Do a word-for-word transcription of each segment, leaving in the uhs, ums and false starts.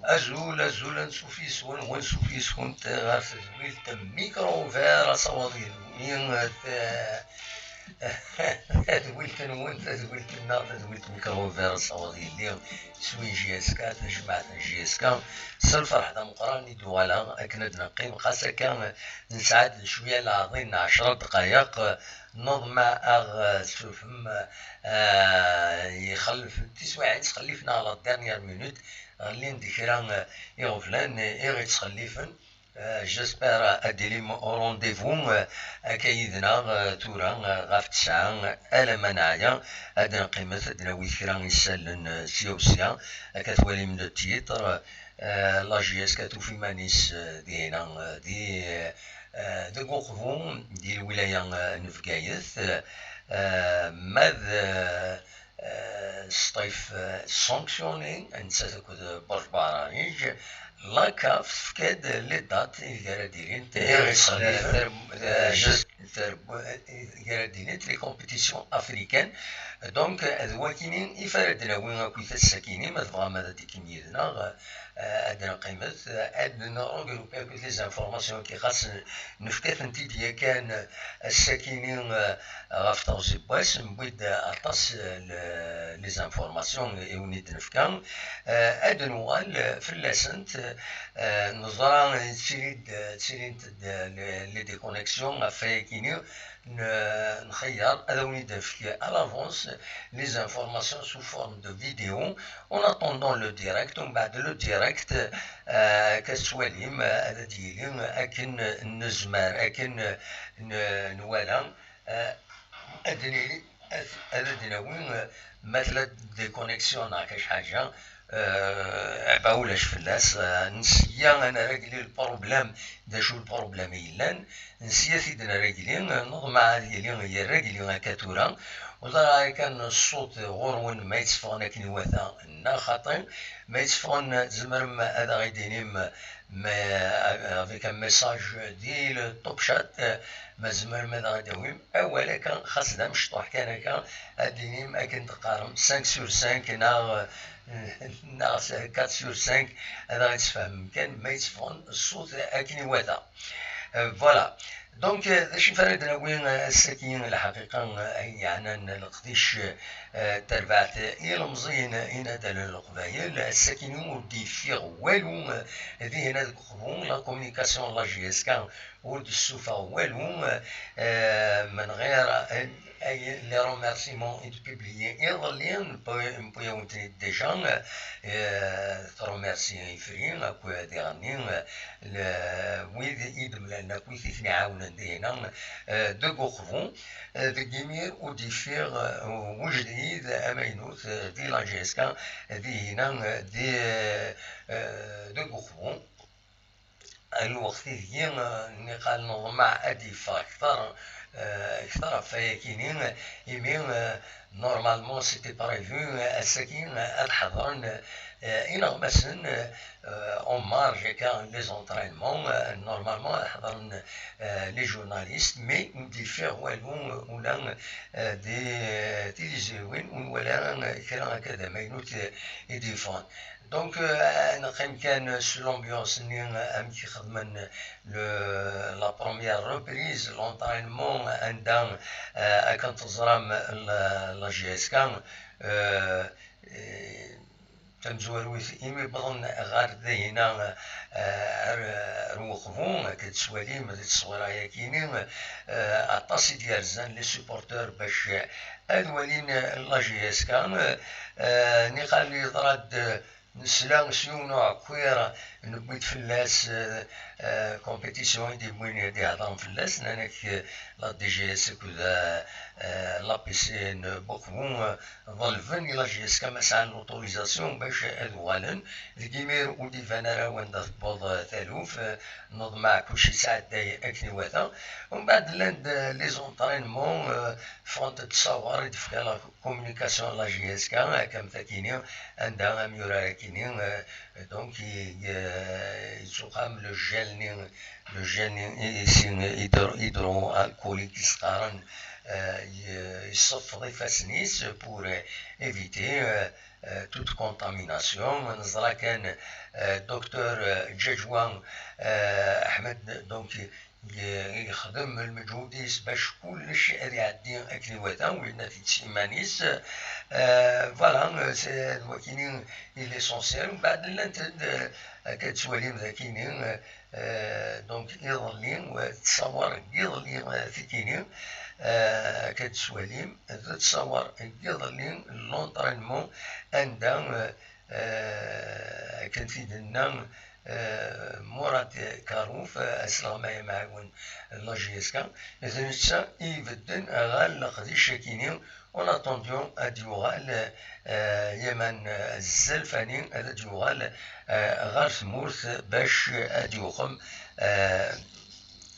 Azul, azul, ansuf yes-wen, wansuf yes-went ɣer tedwilt Micro Ouvert, asawaḍ yelli, eh, tadwilt-nwen, tadwilt-nneɣ, tadwilt Micro Ouvert, asawaḍ yelli, iswi J S K, tajmaɛt n J S K, s lferḥ d ameqqran i d-uɣaleɣ akken ad d-neqqim, xas akka nesɛa-d cwiya leɛḍil n ɛecra ddqayeq, neḍmeɛ aɣ-, eh, tsurfem, eh, yexlef, tiswiɛin ttxellifen-aɣ la dernière minute, ɣellin-d kra, eh, iɣeblan, eh, i ɣ-ittxellifen. Eh, j'espère ad d-ilim au rendez-vous, eh, akka yid-neɣ, eh, tura, eh, ɣef tesɛa, eh, alamma neɛya, ad d-neqqimet, ad d-nawi kra isallen, eh, sya u sya, akka twalim le titre, eh, la J S K tuf iman-is, eh, dihina, eh, di, eh, deg Uqbu, di lwilaya, eh, n Bgayet, eh, ma d, eh, eh, Sṭif, eh, sanctionné, nettat akked Burj Bararij, la CAF tefka-d les dates ideg ara d-ilint, eh, ideg ara d-ilint les compétitions africaines. Donc, eh, d wakini i f ara d-nawi akkit ass-akini, ma tebɣam ad d-ikim yid-neɣ, eh, ad d-neqqimet, eh, ad nregrupi akkit les informations-agi, xas nefka-tent-id yakan, eh, ass-akini, eh, ɣef teɣzi n wass, newwi-d aṭas, eh, le-, les informations i wen-id-nefka. Eh, ad nuɣal, eh, fell-asent, eh, neẓra, eh, ttilin-d, eh, ttilint-d, eh, les, les déconnexions ɣef wayakini, n-, nxeyyer ad awen-id-nefk à l'avance les informations sous forme de vidéo. En attendant le direct, umbeɛd le direct, eh, akka tettwalim, eh, ad d-yili akken nezmer, akken n-, nwala, eh, ad nili, ad, ad d-nawi, eh, ma tella déconnexion neɣ kac ḥaǧa, eh, aba ulac fell-as, eh, nesya ad nrégli le problème, d acu le problème i yellan, nesya ad t-id-nrégli, eh, neḍmeɛ ad yili yerrégli akka tura, uẓar kan ṣṣut ɣur-wen ma yetteffɣen akken iwata neɣ xaṭi, ma yetteffɣen tzemrem ad aɣ-d-inim, mais, euh, avec un message di le top chat, euh, ma tzemrem ad aɣ-d-tawim awal akka, xas d amecṭuḥ kan akka, ad d-inim akken teqqarem cinq sur cinq neɣ, euh, neɣ quatre sur cinq, ad aɣ-d-tesfehmem kan ma yetteffɣen ṣṣut akken iwata. Euh, voilà. Donc, euh, d acu ara d-nawi, euh, ass-agi, lḥaqiqa, euh, ayen yeɛnan leqdic, euh, tarbaɛt ilemẓiyen inadalen n Leqbayel, ass-agi ur d-yeffiɣ walu, euh, dihin deg Uqbu, la communication n la J S K ur d-tessufeɣ walu, euh, من غير, euh, les remerciements i d-publié iḍelli, newwi-, newwi-yawen-ten-id déjà, euh, tremerci Ifri akk diɣenni, euh, le-, wid i d-mlalen akk, wid i ten-iɛawnen dihin, euh, deg Uqbu, euh, deg imir ur d-yeffiɣ, euh, wejdid amaynut, euh, di la J S K, dihin, euh, di, euh, deg Uqbu. Lweqt ideg, euh, niqal neḍmeɛ ad d-yeffeɣ kter, euh, kter ɣef wayakini, imi, euh, normalement c'était prévu, euh, ass-agi, euh, ad ḥeḍren, euh, ineɣmasen, euh, en marge akka les entraînements, euh, normalement ad ḥeḍren, euh, les journalistes, mais ur d-yeffiɣ walu, euh, ula, euh, di, euh, tiliẓriwin, ur nwala ara, euh, kra akka d amaynut, euh, i d-yeffɣen. Donc, euh, neqqim kan s l'ambiance-nni, euh, amek i xedmen le, la première reprise, l'entraînement, anda, euh, akken teẓram la, la J S K, euh, euh, tamezwarut imi wwḍen ɣer dihina, eh, ar, ar Uqbu, akken tettwalim di tteswira-yagini, eh, aṭas i d-yerzan les supporters bac ad walin la J S K. Eh, niqal yeḍra-d, nesla s yiwen uɛekkiṛ, newwi-d fell-as, eh, eh, compétition i d-yewwin, i d-iheḍren fell-as, nnan-ak, eh, la D G S akked, eh, eh, l'A P C n Uqbu, eh, ḍelben i la J S K ma sɛan l'autorisation bac ad uɣalen. Deg imir ur d-iban ara wanda tewweḍ, eh, taluft, eh, neḍmeɛ kulci yettɛedday akken iwata. Umbeɛd llan-d, eh, les entraînements, eh, ffɣent-d ttṣawer i d-tefka la communication la J S K, comme takini, anda amyurar akini, euh, donc, il, euh, il se le gel, le gel, ici, hydro-, hydroalcoolique, il se euh, il, euh, il s'offre des fascinis pour euh, éviter euh, euh, toute contamination. Neẓra kan, euh, docteur euh, Djadjoua, euh, Ahmed, donc, ي-، يخدم المجهود يس باش كلش هذه يعدي اكل وثا وينا في تسيمانيس. آه، فوالا، آه، سي وكيني ليسونسيال. ومن بعد لانت، آه، كتسواليم ذاكيني، آه، آه، دونك يظلي وتصور يظلي، آه، ثكيني، آه، كتسواليم تتصور يظلي لونطرينمون عندها، آه، آه، كان في دنا، آه، مراد كاروف، آه، أسلغ ما يمعاون لا جي اس كا. إذا نتسا يبدن غا لقديش كيني، اون اتونديون اد يوغال، آه، يمن، آه، الزلفاني اد يوغال، آه، غار ثمورث باش اد يوخم، آه،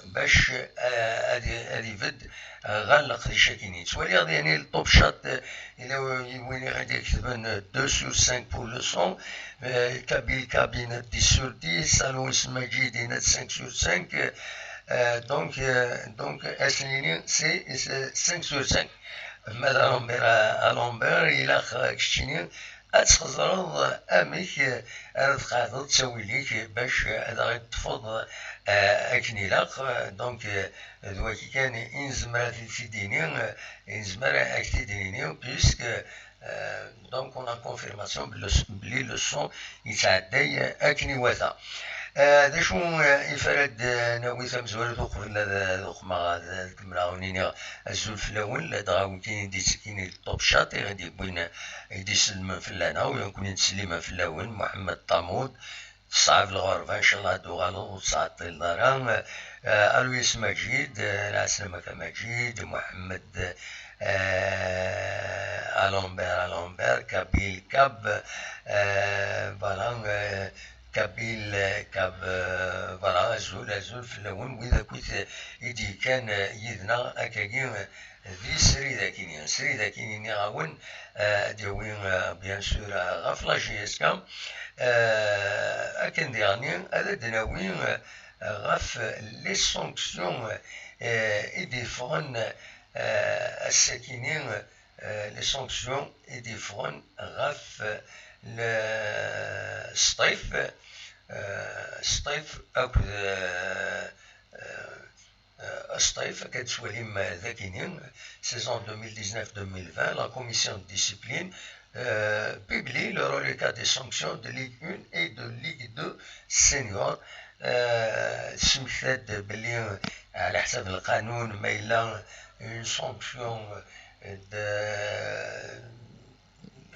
باش، آه، اد، اد يبد، آه، غا لقديش كيني. توالي غادي يعني الطوب شات، آه، إلا وين غادي يكتبن deux sur cinq pour le son. آه، كابيل كابينة dix sur dix، ألويس مجيد هنا cinq sur cinq. آه، دونك، آه، دونك أسنيني سي، سي cinq sur cinq. ماذا لومبير، آه، لومبير إلا خ-، كشتيني أتخزرض أمك، آه، أنا تقعد تسوي ليك باش، آه، أنا غير تفض، آه، أكني لاخ. آه، دونك، آه، ذوكي كان إنزمر في ديني، آه، إنزمر أكتي ديني، بيسك، آه، دونك اون كونفيرماسيون بلي لو سون يتعدى اكن يواتا. آه، ذا شو، آه، يفرد، آه، ناوي ثمزوال ذوق في هذا ذوق ما هذا كمرا ونيني أزول في الأول، لا دغا وكاين دي سكيني الطوب شاطي غادي يبوين يدي سلم في اللعنة ويكون يتسلم في الأول محمد طامود. صعب الغربة، إن شاء الله تغالو وتعطي الدار. آه، ألويس مجيد، آه، العسلامة مجيد، محمد، آه، ألومبير، ألومبير، كابيل، كاب، آه، فوالا، آه، كابيل، آه، كاب، آه، فوالا، أزول، أزول في اللون، وإذا كنت إيدي كان، آه، يدنا، أكاكي، آه، ذي سري ذاكيني، سري ذاكيني نيغاون، آه، ديوين، آه، بيان سور، آه، غاف لا جي اس كا. آه، أكن ديغني، هذا دناوي، آه، غاف لي سونكسيون، آه، إدي فغن، آه، السكيني، آه، لي سونكسيون إدي فغن غاف ل-، سطيف، آه، سطيف أكد، آه، آه، آه، سطيف، كتسواليم ذاكيني، saison deux mille dix-neuf deux mille vingt, la commission de discipline, euh, publie le reliquat des sanctions de Ligue un et de Ligue deux senior. آه، سمكتاد بلي على حسب القانون ما إلا une sanction de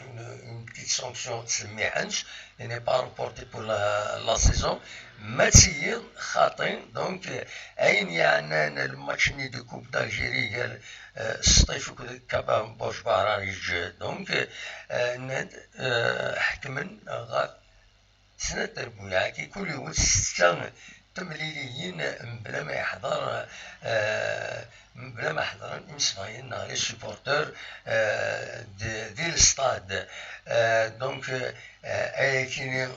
une, une petite sanction تسميحنش، يعني با روبورتي بور لا، لا سيزون. ما تسيي خاطي، دونك، آه، عين يعنان الماتش ني دو كوب دالجيري قال، آه، سطيف كابا بوش باراريج، دونك، آه، ناد، آه، حكمن غا سنة تربويا كي كل يوم ستة تمليليين بلا ما يحضر، آه، بلا ما حضرن إمسفاين نهار لي سوبورتور، آه، دي، دي الستاد. آه، دونك، آه، أي كيني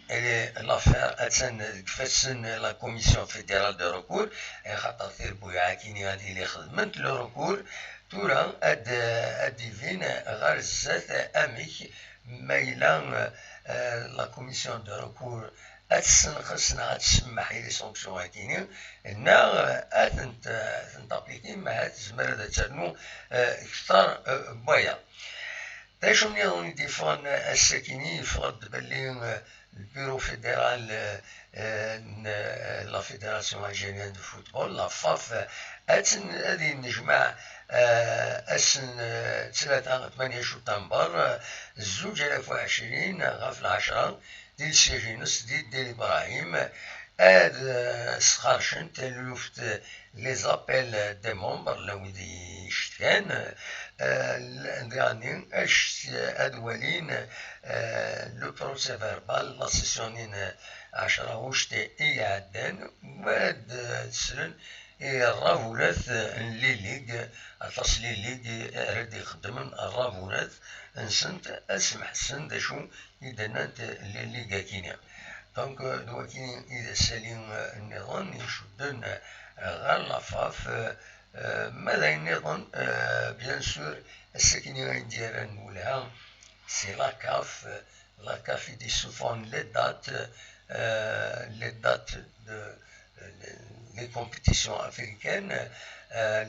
لي لافير أتسن كفاسن لا كوميسيون فيدرال دو ريكور، أي خاطر تيربويا كيني هادي لي خدمت لو ريكور، تورا أد، أد يفين غار الزات أميك ما إلا، آه، لا كوميسيون دو ريكور أتسنقص ناغ أتسمح إلي سونكسيون هاكيني، ناغ أتنت، أتنت أبليكي، ما هاد تزمر هاد ترنو، آه، كتر، آه، بوايا. تاشو نيضن يديفون الساكني يفرض بلي، آه، البيرو فيدرال، آه، آه، ن-، آه، لا فيدراسيون الجيريان دو فوتبول، لا فاف، آه، أتن-، أدي نجمع، آه، أسن، آه، ثلاثة ثمانية شتنبر، آه، زوج آلاف وعشرين، آه، غاف العشرة، دي السيجينوس، دي، دي إبراهيم، آه، آد، آه، سخارشن تلوفت، آه، لي زابيل دي مومبر لويدي شتكان، آه، ل-، داني أشت أدوالين، آه، لو بروسي فيربال، لا سيسيونين، آه، عشرة وشتي إيعدان، واد، آه، تسلن، i rrabulat n les ligues, aṭas les ligues ara d-ixeddmen rrabulat-nsent, ad smeḥsen d acu i d-nnant les ligues-akini. Donc, d wakkini i d asali nniḍen icudden ɣer la FAF. Ma d ayen nniḍen, bien sûr, ass-akini ay d-yerran lwelha, c'est la CAF. La CAF i d-yessufɣen les dates, les dates de les compétitions africaines.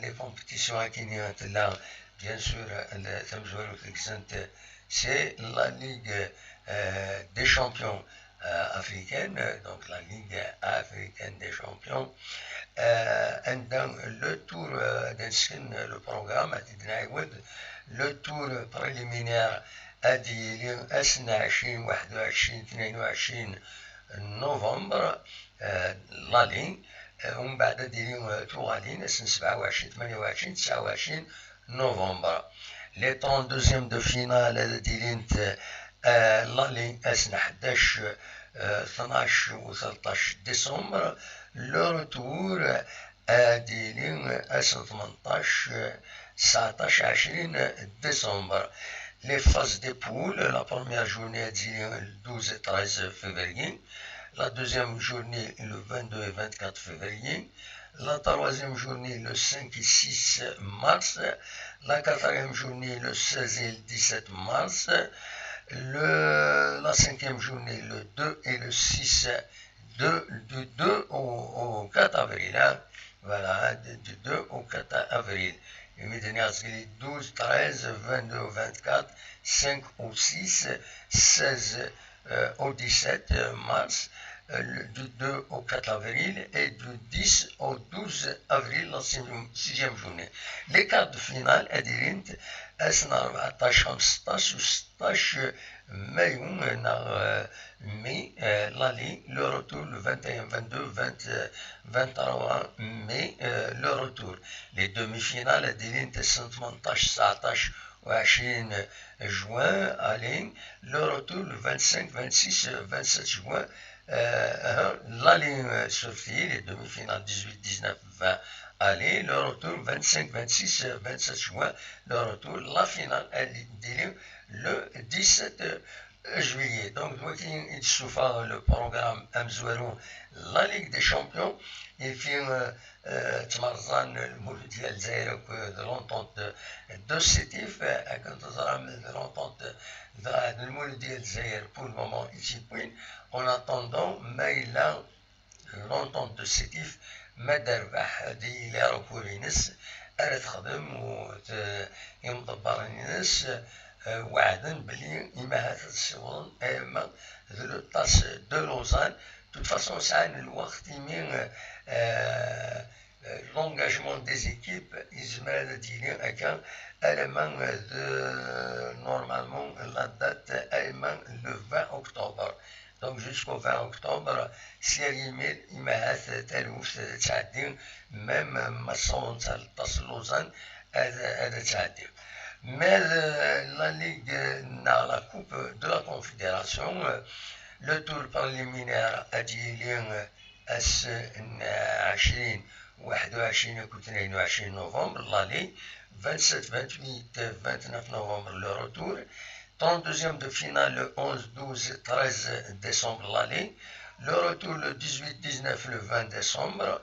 Les compétitions-akini tella, bien sûr, tamezwarut deg-sent, c'est la Ligue des champions africaines, donc la Ligue africaine des champions. Anda le tour, ad d-nesken le programme, ad t-id-nɛiwed, le tour préliminaire ad yili ass n ɛecrin, waḥed u ɛecrin, tnayen u ɛecrin novembre, l'aller, umbeɛd ad yili tuɣalin ass n sebɛa u ɛecrin, tmanya u ɛecrin, tesɛa u ɛecrin novembre. Les trente-deuxièmes de finale ad d-ilint l'aller ass n ḥdac, tnac u tleṭṭac décembre. Le retour ad d-yili ass n tmenṭac, tseɛṭac, ɛecrin décembre. Les phases des poules, la première journée ad d-tili le douze et treize février, la deuxième journée le vingt-deux et vingt-quatre février, la troisième journée le cinq et six mars, la quatrième journée le seize et le dix-sept mars, le, la cinquième journée le deux et le six, de, du deux au, au quatre avril, hein. Voilà, hein, de, du deux au quatre avril. Imi d-nniɣ zgli douze, treize, vingt-deux, vingt-quatre, cinq au six, seize, euh, au dix-sept mars, euh, le, du deux au quatre avril et du dix au douze avril, la sixième, sixième journée. Les quarts de finale, ad ilint ass n rbeɛṭac, xemseṭṭac, seṭṭac mayu, neɣ, euh, mai, euh, l'aller, le retour, le vingt et un, vingt-deux, vingt, euh, vingt-trois mai, euh, le retour. Les demi-finales ad ilint ass n tmenṭac, tseɛṭac u ɛecrin juin, aller, le retour, le vingt-cinq, vingt-six, euh, vingt-sept juin, euh, l'aller, euh, surtout, les demi-finales dix-huit, dix-neuf, vingt, aller, le retour, vingt-cinq, vingt-six, euh, vingt-sept juin, le retour, la finale ad d-tili le dix-sept juillet. Donc, d wakkini i d-yessufeɣ le programme amezwaru, la Ligue des Champions, et puis, euh, euh, ttmerẓan Lmuludya n Lezzayer akked l'Entente de, de Sétif, euh, akken teẓram, l'Entente d, d Lmuludya n Lezzayer, pour le moment, i tt-yewwin. En attendant, ma yella l'Entente de Sétif, ma d-terbeḥ di les recours-ines ara texdem, u t-, imḍebbren-ines, eh, weɛden belli imahat ad ssiwḍen arma d le TAS de Lausanne. De toute façon, sɛan lweqt imi, eh, eh, l'engagement des équipes yezmer ad yili akka alamma d, normalement, la date alamma le vingt octobre. Donc, jusqu'au vingt octobre, si à l'email, imahat taluft ad tɛeddi, même ma ssawḍent ar le TAS Lausanne, ad, ad tɛeddi. Mais, euh, la Ligue neɣ la Coupe de la Confédération, euh, le tour préliminaire ad yili, euh, ass n ɛecrin, waḥed u ɛecrin akked tnayen u ɛecrin novembre, l'aller, vingt-sept, vingt-huit, vingt-neuf novembre, le retour. Trente-deuxième de finale le onze, douze, treize décembre, l'aller. Le retour le dix-huit, dix-neuf, le vingt décembre.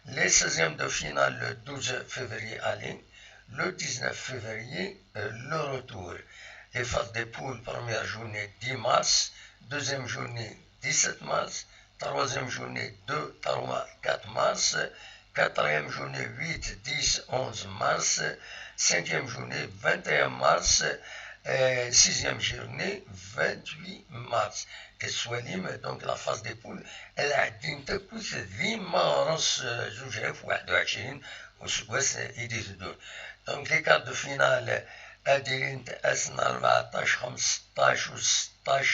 Les seizièmes de finale le douze février, aller. Le dix-neuf février, euh, le retour. Les phases des poules, première journée dix mars, deuxième journée dix-sept mars, troisième journée deux, trois, quatre mars, quatrième journée huit, dix, onze mars, cinquième journée vingt et un mars, euh, sixième journée vingt-huit mars. Tettwalim, donc, la phase des poules, ad ɛeddint akkit d imeɣres, euh, zuǧ alaf u waḥed u ɛecrin useggas i d-iteddun. Donc, les quarts de finale ad ilint ass n rbeɛṭac, xemseṭṭac u seṭṭac,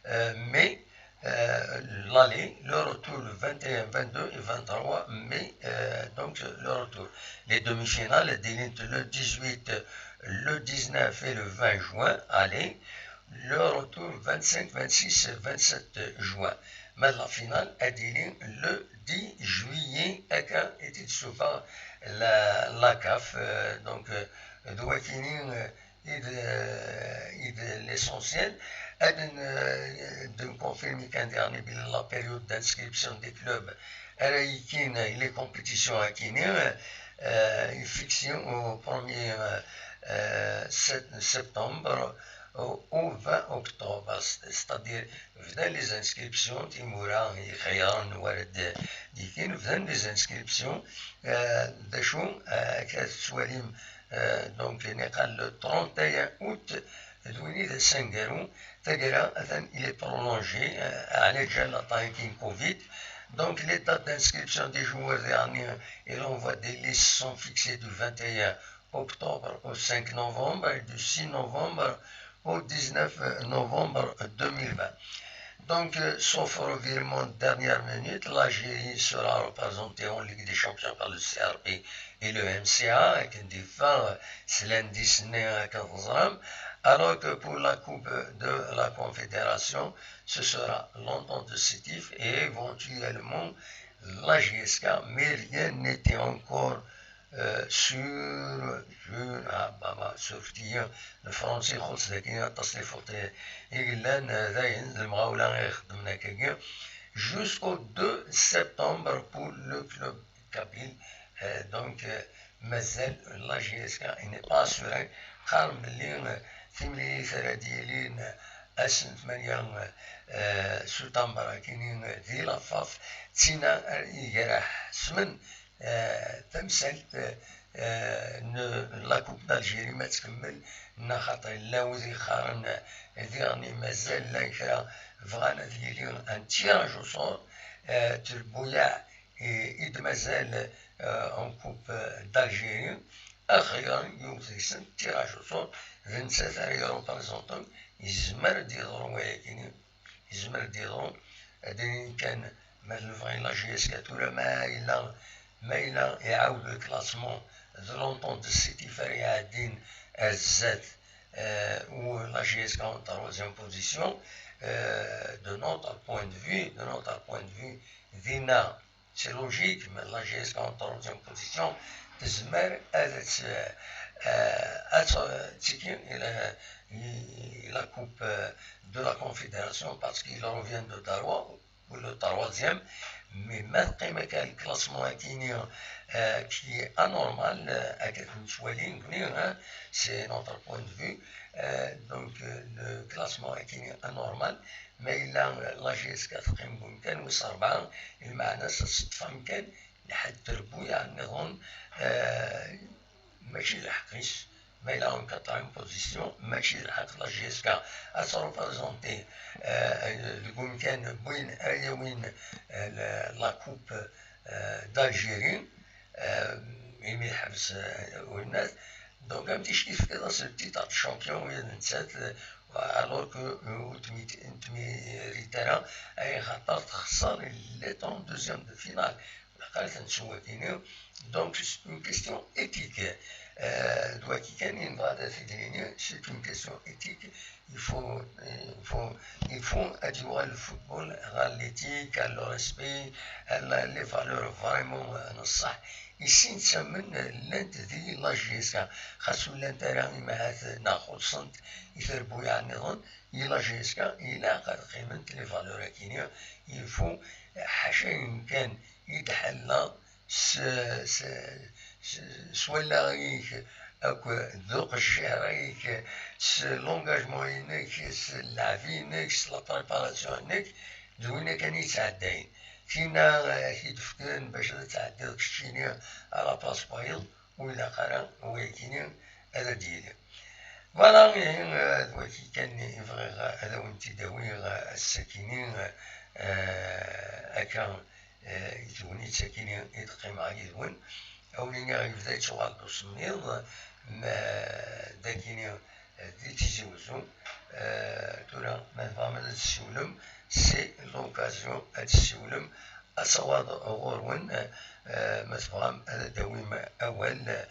euh, mai, euh, l'aller, le retour le vingt et un, vingt-deux et vingt-trois mai, euh, donc le retour. Les demi-finales ad ilint le dix-huit, le dix-neuf et le vingt juin, aller, le retour vingt-cinq, vingt-six, vingt-sept juin. Ma d la finale ad d-tili le dix juillet, akka i tt-id-tessufeɣ la, la CAF. Euh, donc, euh, d wakini, euh, i d, euh, i d l'essentiel. Ad n-, euh, d-nconfirmi kan diɣen belli la période d'inscription des clubs ara yekkin i les compétitions akini, euh, est fixée au premier, euh, euh, sept septembre au, au vingt octobre, c'est-à-dire bdan les inscriptions, timura yexyaren war ad d-yekkin, bdan les inscriptions. Euh, d acu, euh, akka tettwalim, euh, donc niqal le trente et un août, d win i d ass aneggaru. Taggara atan il est prolongé, euh, ɛlaǧal aṭayen n covid. Donc les dates d'inscription des joueurs diɣen et l'envoi des listes sont fixés du vingt et un octobre au cinq novembre et du six novembre au dix-neuf novembre deux mille vingt. Donc, euh, sauf revirement de dernière minute, l'Algérie sera représentée en Ligue des Champions par le C R B et le M C A, avec une défaite, euh, c'est l'indice né, euh, que vous aurez, alors que pour la Coupe de la Confédération, ce sera l'Entente de Sétif et éventuellement la J S K, mais rien n'était encore euh, sûr, sûr, ah, bah, bah, sûr, fti-yi, le français, xulṣ dagi, aṭas n lfawt i yellan, euh, dayen, d lemɣawla i ixeddmen akkagi, jusqu'au deux septembre pour le club kabyle. Euh, donc, euh, mazal la J S K, il n'est pas assuré, qqaren belli, euh, timlilit ara d-yilin, euh, ass n tmanya, euh, septembre, akini, euh, di Lafaf, d tin ara iger-asen, euh, tamsalt, euh, n la Coupe d'Algérie ma tkemmel, neɣ xaṭer llan wid yeqqaren, euh, diɣen mazal llan kra bɣan ad yili un tirage au sort, euh, d lbuyaɛ i, i d-mazal, euh, en Coupe, euh, d'Algérie, axir yiwet deg-sent tirage au sort, d nettat ara yereprezenten, yezmer ad d-yeḍru wayagi-nni. Yezmer ad d-yeḍru, ad d-inin kan ma d lebɣi n la J S K tura, ma yella, ma yella iɛawed le classement d l'Entente de Sétif ara iɛeddin ar zdat, euh, ou la J S K en troisième position, euh, de notre point de vue, de notre point de vue, dinna, c'est logique, mais la J S K en troisième position, tezmer ad tt-, euh, ad tt-, ttekki i la, i la Coupe, euh, de la Confédération parce qu'il revient de Daroua, ou le troisième, mais ma teqqim akka le classement akini, euh, qui est anormal, euh, akka nettwali nekkni, hein, c'est notre point de vue, euh, donc, euh, le classement akini anormal, ma yella, euh, la J S K teqqim deg umkan wis rebɛa, lmeɛna-s ad teṭṭef amkan lḥedd n trebbuyaɛ nniḍen, euh, mačči d lḥeqq-is, ma yella en quatrième position, mačči d lḥeqq la J S K ad treprezenti, euh, deg umkan n win ara yawin, euh, la, la Coupe, euh, d'Algérie, euh, imi yeḥbes, euh, winnat. Donc, am ticki tefkiḍ-as le titre de champion, ula d nettat, euh, alors que, euh, ur tmi-, ur tmirit ara, axaṭer texṣer les trente-deuxièmes de finale. Ilaq ad ten-tsew akini. Donc, c'est une question éthique. Euh, d wagi kan i nebɣa ad t-id-nini, c'est une question éthique. Il faut, il faut, il faut ad yuɣal le football ɣer l'éthique, ɣer le respect, ɣer la, les valeurs vraiment, euh, n ṣṣeḥ. I sin ttamen llant di la J S K, xas ur llant ara imahat neɣ xuṣṣent i trebbuyaɛ nniḍen, i la J S K ilaq ad qqiment les valeurs akini. Il faut, ḥaca yemkan i d-ḥelleɣ s, s, s, s wallaɣ-ik akk d uqejjir-ik, s l'engagement-inek, s lɛeb-inek, s la préparation-inek, d winna kan i yettɛeddayen. Tinna, eh, i d-fken bac ad tɛeddiḍ keččini à la place n wayeḍ, ur ilaq ara wayagi-nni ad d-yili. Voilà, ihi, eh, d wagi kan i bɣiɣ ad awen-t-id-awiɣ, eh, ass-agi-nni, eh, akka, eh, i tegnit-agi-nni i d-qqimeɣ yid-wen. A wen-iniɣ yebda yettuɣal-d usemmiḍ, ma d agini, eh, di Tizi Wezzu. Eh, tura, ma tebɣam ad d-tessiwlem, c'est l'occasion ad tessiwlem, asawaḍ ɣur-wen, eh, ma tebɣam ad d-tawim awal, eh,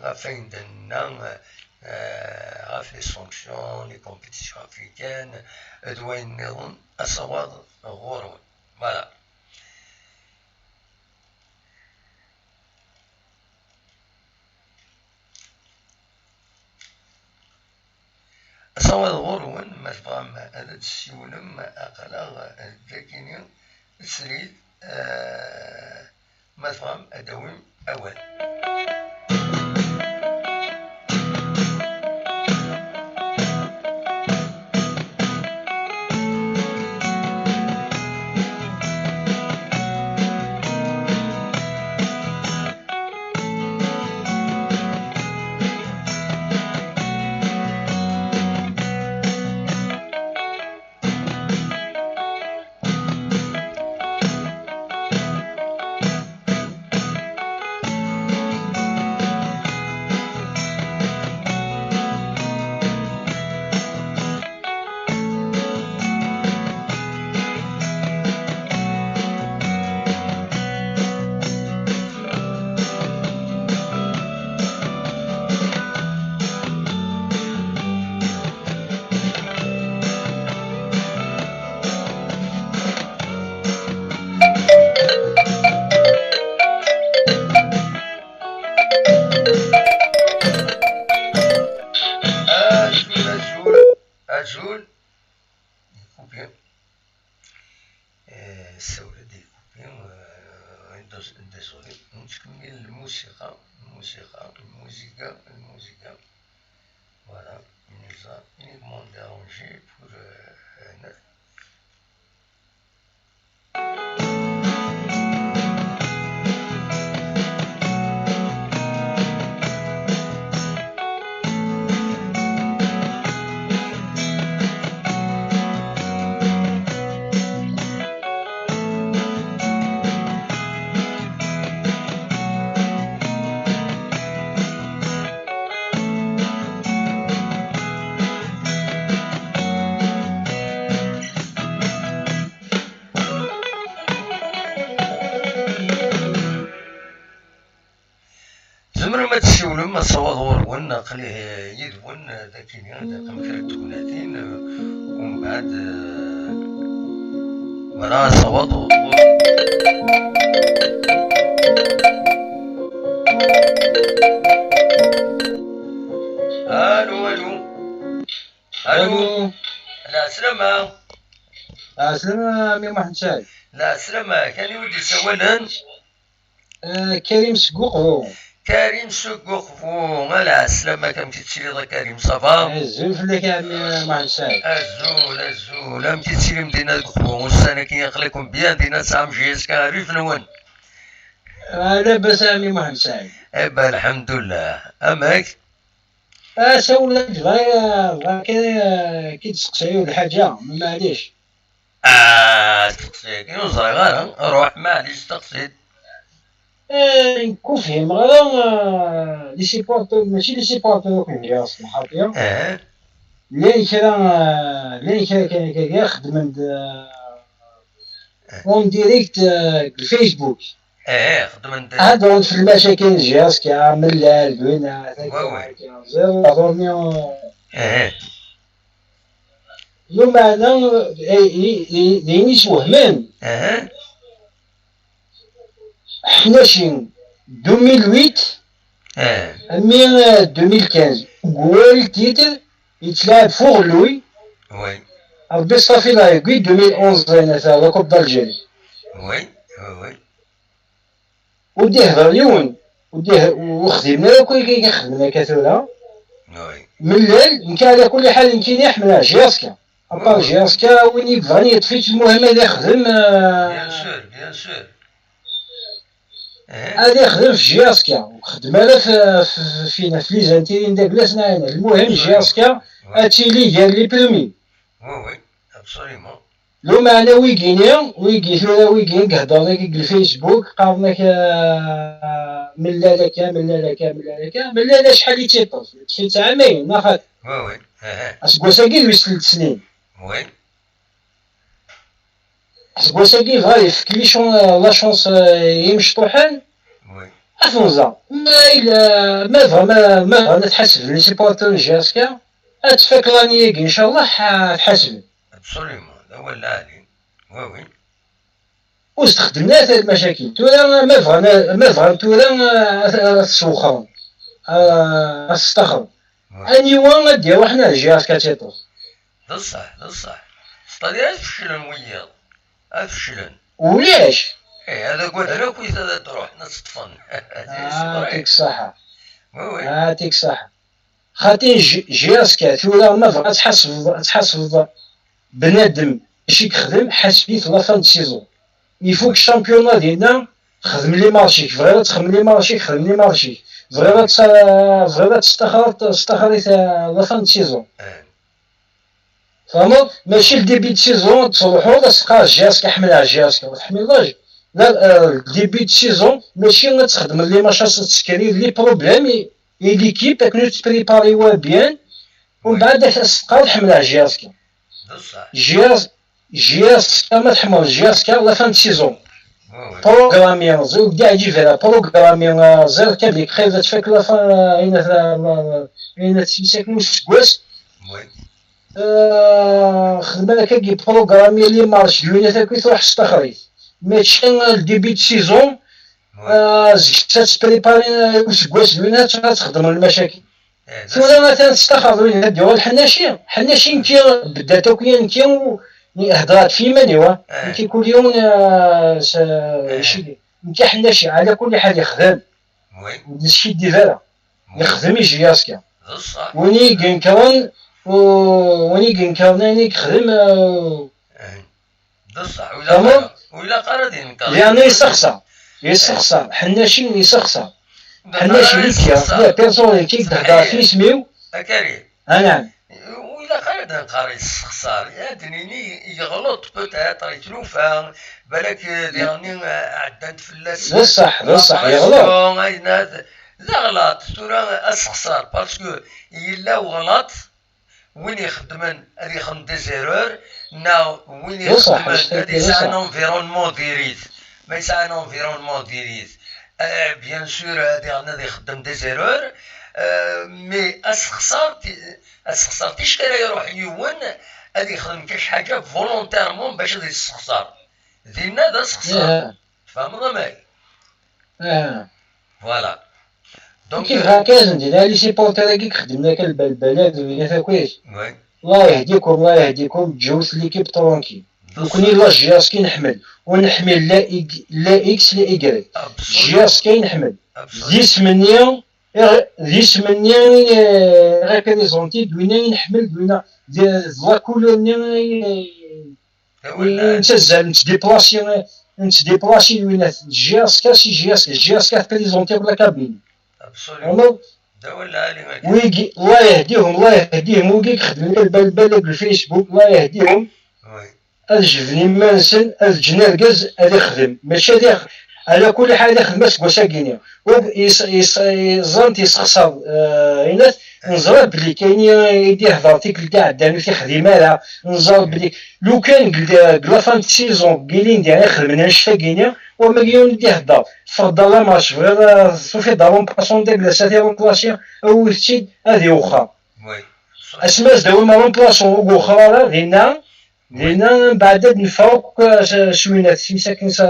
ɣef wayen d-nenna, eh, ɣef les sanctions, les compétitions africaines, d wayen nniḍen, asawaḍ ɣur-wen. Voilà. Asawaḍ ɣur-wen, ma tebɣam ad d-tessiwlem, aql-aɣ dagi-ni srid, eh, ma tebɣam ad d-tawim awal. Azul, azul, azul. Coupé. Euh, ça aurait été coupé, euh, dés-, désolé. Nettkemmil lmusiqa, lmusiqa, lmusiqa, lmusiqa. Voilà, il nous a uniquement dérangé pour, euh, un Tzemrem ad tessiwlem asawaḍ ɣur-wen, aql-i yid-wen, eh, dagi-ni, ad d-taqim kra n tegnatin, eh, umbeɛd, eh, wala asawaḍ ɣur-, Alu, alu. Alu. Alu. Lɛeslama. Lɛeslama, a mmi Muḥend Saɛid. Lɛeslama, kan i wi d-isawalen? Eh, Karim seg Uqbu. Karim seg Uqbu, a lɛeslama, amek i tettiliḍ a Karim, ça va? Azul fell-ak a ɛemmi Muḥend Saɛid. Azul, azul, amek i tettilim dinna deg Uqbu? Ussan-agi aql-iken bien dinna, tesɛam J S K rrif-nwen. Ah, labas a ɛemmi Muḥend Saɛid. Eh ben, lḥemdullah. Amek? Ah, sawel-ak, bɣiɣ, bɣiɣ kan, eh, k-id-steqsaɣ yiwet lḥaǧa, ma maɛlic. Ah, steqsi-yagi, ur ẓriɣ ara. Ruḥ, maɛlic, steqsi-d. Eh, nekk ur fhimeɣ ara, eh, les supporters, mačči les supporters akk n J S K, xaṭi. Eh. Llan kra, eh, llan kra kan akka, xeddmen-d, eh, en direct, eh, deg Facebook. Eh, xeddmen-d. Heddren fell-as akken J S K, Mellal, Gwina, Wawa. Ẓer, ɣur-ni. Eh. Lumeɛna, eh, i, i, d ayen iswehmen. Eh. Ḥnaci, deux mille huit, eh, mi, eh, deux mille quinze. Gwal titre, yettlaɛab f uɣelluy. Oui. Rebbi ṣṣafi la yegwi deux mille onze, la Coupe d'Algérie. Oui, oui, oui. Ur d-ihder yiwen, ur d-ih-, ur xdimen ara akk ayen i xedmen akka tura. Oui. Mellal, nekk ala kulli ḥal, nekkini ḥemmleɣ J S K. Apart J S K, win yebɣan yeṭṭef-itt, lmuhim ad ixdem, euh, bien sûr, bien sûr. Eh. Ad ixdem f J S K. Ur xeddem ara f, f, f, fina, f les intérêts n dagla s naɛina. Lmuhim, oui, J S K, oui, ad tili gar les premiers. Oui, oui, absolument. Lumeɛna wigini, wigi tura, wigini i iheddren dagi deg Facebook, qqaren-ak, ah, Mellal akka, Mellal akka, Mellal akka, Mellal acḥal i tt-iṭṭef? Yeṭṭef-itt ɛamayen, neɣ xaṭi? Oui, oui. Eh, eh. Aseggas-agi d wis telt snin. Oui. Aseggas-agi dɣa yefk les chan-, la chance, eh, i yimecṭuḥen. Oui. Ad ten-ẓer. Ma yella, ma bɣan, ma, ma bɣan ad ḥasben les supporters n J S K, ad tfak l'année-agi, inchallah, ad ḥasben. Absolument, d awal lɛali. Oui, oui. ur s-d-xeddmen ara lmacakil. Tura ma bɣan, ma bɣan tura, eh, ad, ad t-sewxren, eh, ad t-staxren. Aniwa ad d-iruḥen ar G S K ad tt-iṭṭef? D ṣṣeḥ, d ṣṣeḥ. C'est-à-dire ad feclen wiyaḍ. Ad feclen. Ulac. Eh, ad agaden akk wid ad d-ruḥen ad tt-ṭṭfen. Ah, yeɛṭik ṣṣeḥḥa. Oui, oui. Ah, yeɛṭik ṣṣeḥḥa. Xaṭi G-, G S K tura ma bɣa ad tḥasbeḍ, ad tḥasbeḍ bnadem acu i yexdem, ḥaseb-it la fin de saison. Ifuk championnat dinna, xdem les marchés-ik, bɣiɣ ad texdem les marchés-ik, xdem les marchés-ik. Bɣiɣ ad tt-, bɣiɣ ad testaxreḍ, staxer-it, euh, la fin de saison. Eh. Tfehmeḍ? Mačči le début de saison ad truḥeḍ ad s-teqqareḍ G S K, ḥemmleɣ G S K, ur tḥemmleḍ ara. La, euh, le début de saison, mačči ad txedmeḍ les matchs, ad tsekriḍ les problèmes et, et l'équipe, akken ur tettprépariḍ ara bien, umbeɛd ad s-teqqareḍ ḥemmleɣ G S K. D ṣṣeḥ. G S K, G S K, ma tḥemmleḍ G S K, la fin de saison. Oui, oui. Programmi, ẓer, ur d-iɛǧib ara, programmi, euh, ẓer kan belli qrib ad tfak la fin, euh, ayen at, euh, ayen at seg useggas. Oui. Euh, xdem ara kagi programmi les matchs d winat akk i truḥ s taxrit. Mačči, euh, le début de saison, oui, euh, zeg-s ad tprépari, euh, useggas d winat ad txedmeḍ lmacakil. Eh, tura atan testaxreḍ win ad d-yuɣal Ḥennaci. Ḥennaci nekki beddat akk yan nekki u-, hedreɣ-d f yiman-iw, ah. Eh. Nekki kul yiwen, ah, s-, eh, icili. Nekki Ḥennaci, ɛla kulli ḥal yexdem. Oui. Ur d-neskiddib ara. Oui. Yexdem i G S K. D ṣṣeḥ. Win i inekkren, u-, win i inekkren ayen i yexdem, ah, eh. D ṣṣeḥ, ur ilaq ara, ur ilaq ara ad yenker. Yerna yessexṣer, yessexṣer, Ḥennaci yessexṣer. Ḥennaci yessexṣer. La personne qui tehder f yisem-iw. A Karim. Anɛam. Ur ilaq ara ad nqar yessexṣer, ad d-nini yeɣleḍ peut-être, yetlufa, balak, eh, diɣenni, eh, ɛeddant fell-as. D ṣṣeḥ, d ṣṣeḥ, yeɣleḍ. Ayen-a d, d aɣlaṭ, tura asexṣer, parce que yella uɣlaṭ, win ixeddmen ad ixdem des erreurs, neɣ win ixeddmen ad yesɛi un environnement diri-t. Ma yesɛa un environnement diri-t, eh, bien sûr, ad iɣen ad ixeddem des erreurs, eh, mais asexṣer ti-, asexṣer ticki ara iruḥ yiwen ad ixdem kac ḥaǧa volontairement bac ad yessexṣer. Dinna d asexṣer. Tfehmeḍ amek? Ah. Voilà. Donc, kif, euh, haka zendin, les supporters-agi ixeddmen akka lbalbala d winat akk. Oui. Allah yehdikum, Allah yehdikum, ǧǧewt l'équipe tranquille. Nekkni la G S K i nḥemmel, ur nḥemmel la Y-, la X, la Y. Absolument. G S K i nḥemmel. Absolument. D isem-nni i, d isem-nni i, eh, représenti, d winna i nḥemmel, d winna, d, d la couleur-nni i, nettazzal, nettdiplasi, nettdiplasi d winat. G S K si G S K, G S K tprézenti la Kabylie. Absolument. Tfehmeḍ? Wigi, Allah yehdihum, Allah yehdihum, wigi ixeddmen lbalbala deg Facebook, Allah yehdihum. Oui. Ad jebden iman-nsen, ad ǧǧen argaz ad ixdem. Mačči ad ix-, ala kulli ḥal ad ixdem aseggas-agi-nni. Ur is-, is-, ẓrant yessexṣer, eh, inat, neẓra belli kayen i, i d-ihder tikkelt iɛeddan ur t-ixdim ara, neẓra belli lukan deg, deg la fin de saison, deg ilindi ara ixedmen annect-agi-nni, wamagi ur d-ihedder. Teffeɣ-d la marche, bɣiɣ, eh, tufiḍ-d remplaçant deg la sati remplaçant, awit-tt-id, ad iwexxer. Oui. Asmi as-d-awim remplaçant ur iwexxer ara, dinna, dinna, mbeɛd ad neffeɣ akk, eh, s, s winat, s, s,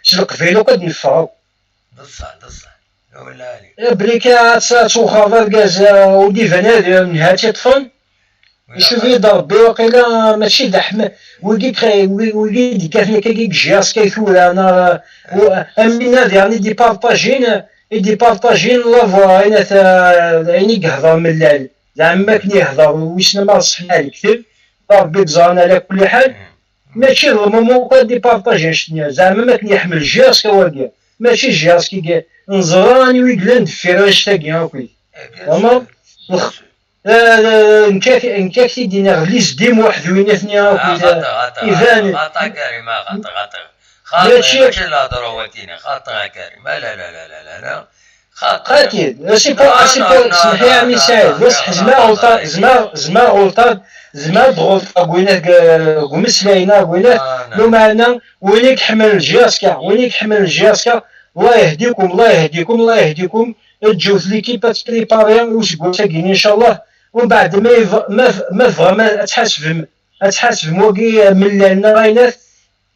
s leqbayel akk ad neffeɣ akk. D ṣṣeḥ, d ṣṣeḥ. Wala ali. Eh, belli kan ad tt-, ad twexxreḍ argaz, eh, ur d-iban ara, eh, nha ad tt-iṭṭfen. Icuf-iyi-d Rebbi, waqila mačči d aḥma-, wigi k-, wi-, wigi d-ikkaten akka i G S K tura, neɣ, eh, u-, am winna diɣen i d-ipartajin, i d-ipartajin la voix, ayen at-, ayen i yehder Mellal. Zeɛma akken yehder, wissen ma ṣeḥḥa lekteb, Rebbi yeẓran ala kulli ḥal. Mačči d lmumu akk ad d-ipartaji annect-nni. Zeɛma ma akken yeḥmel G S K wagi. Mačči G S K i, neẓra anwa i yellan deffir annect-agi akk. Eh, bien sûr. Tfehmeḍ? Bien sûr. Eh, nekk ak-, nekk ak-t-id-iniɣ, les dix-huit d winat-nni akk, ah, xaṭi, xaṭi, iban. Xaṭi, xaṭi, Karim, ah, xaṭi, xaṭi. Xaṭi, mačči, mačči lehḍra wagini, xaṭi, a Karim, ah, la, la, la. Xaṭi, c'est pas, c'est pas, semmeḥ-iyi a ɛemmi Saɛid, bṣeḥ zemreɣ ɣelṭeɣ, zemreɣ, zemreɣ ɣelṭeɣ, zemreɣ ad ɣelṭeɣ deg winat, deg umeslay-nneɣ, deg winat, ah, lameɛna win i iḥemmlen G S K, win i iḥemmlen G S K, Allah yehdikum, Allah yehdikum, Allah yehdikum, ǧǧewt l'équipe ad tprépari i useggas-agi, incallah, umbeɛd ma yebɣ-, ma, ma tebɣam ad tḥasbem, ad tḥasbem wagi, eh, Mellal neɣ ayennat,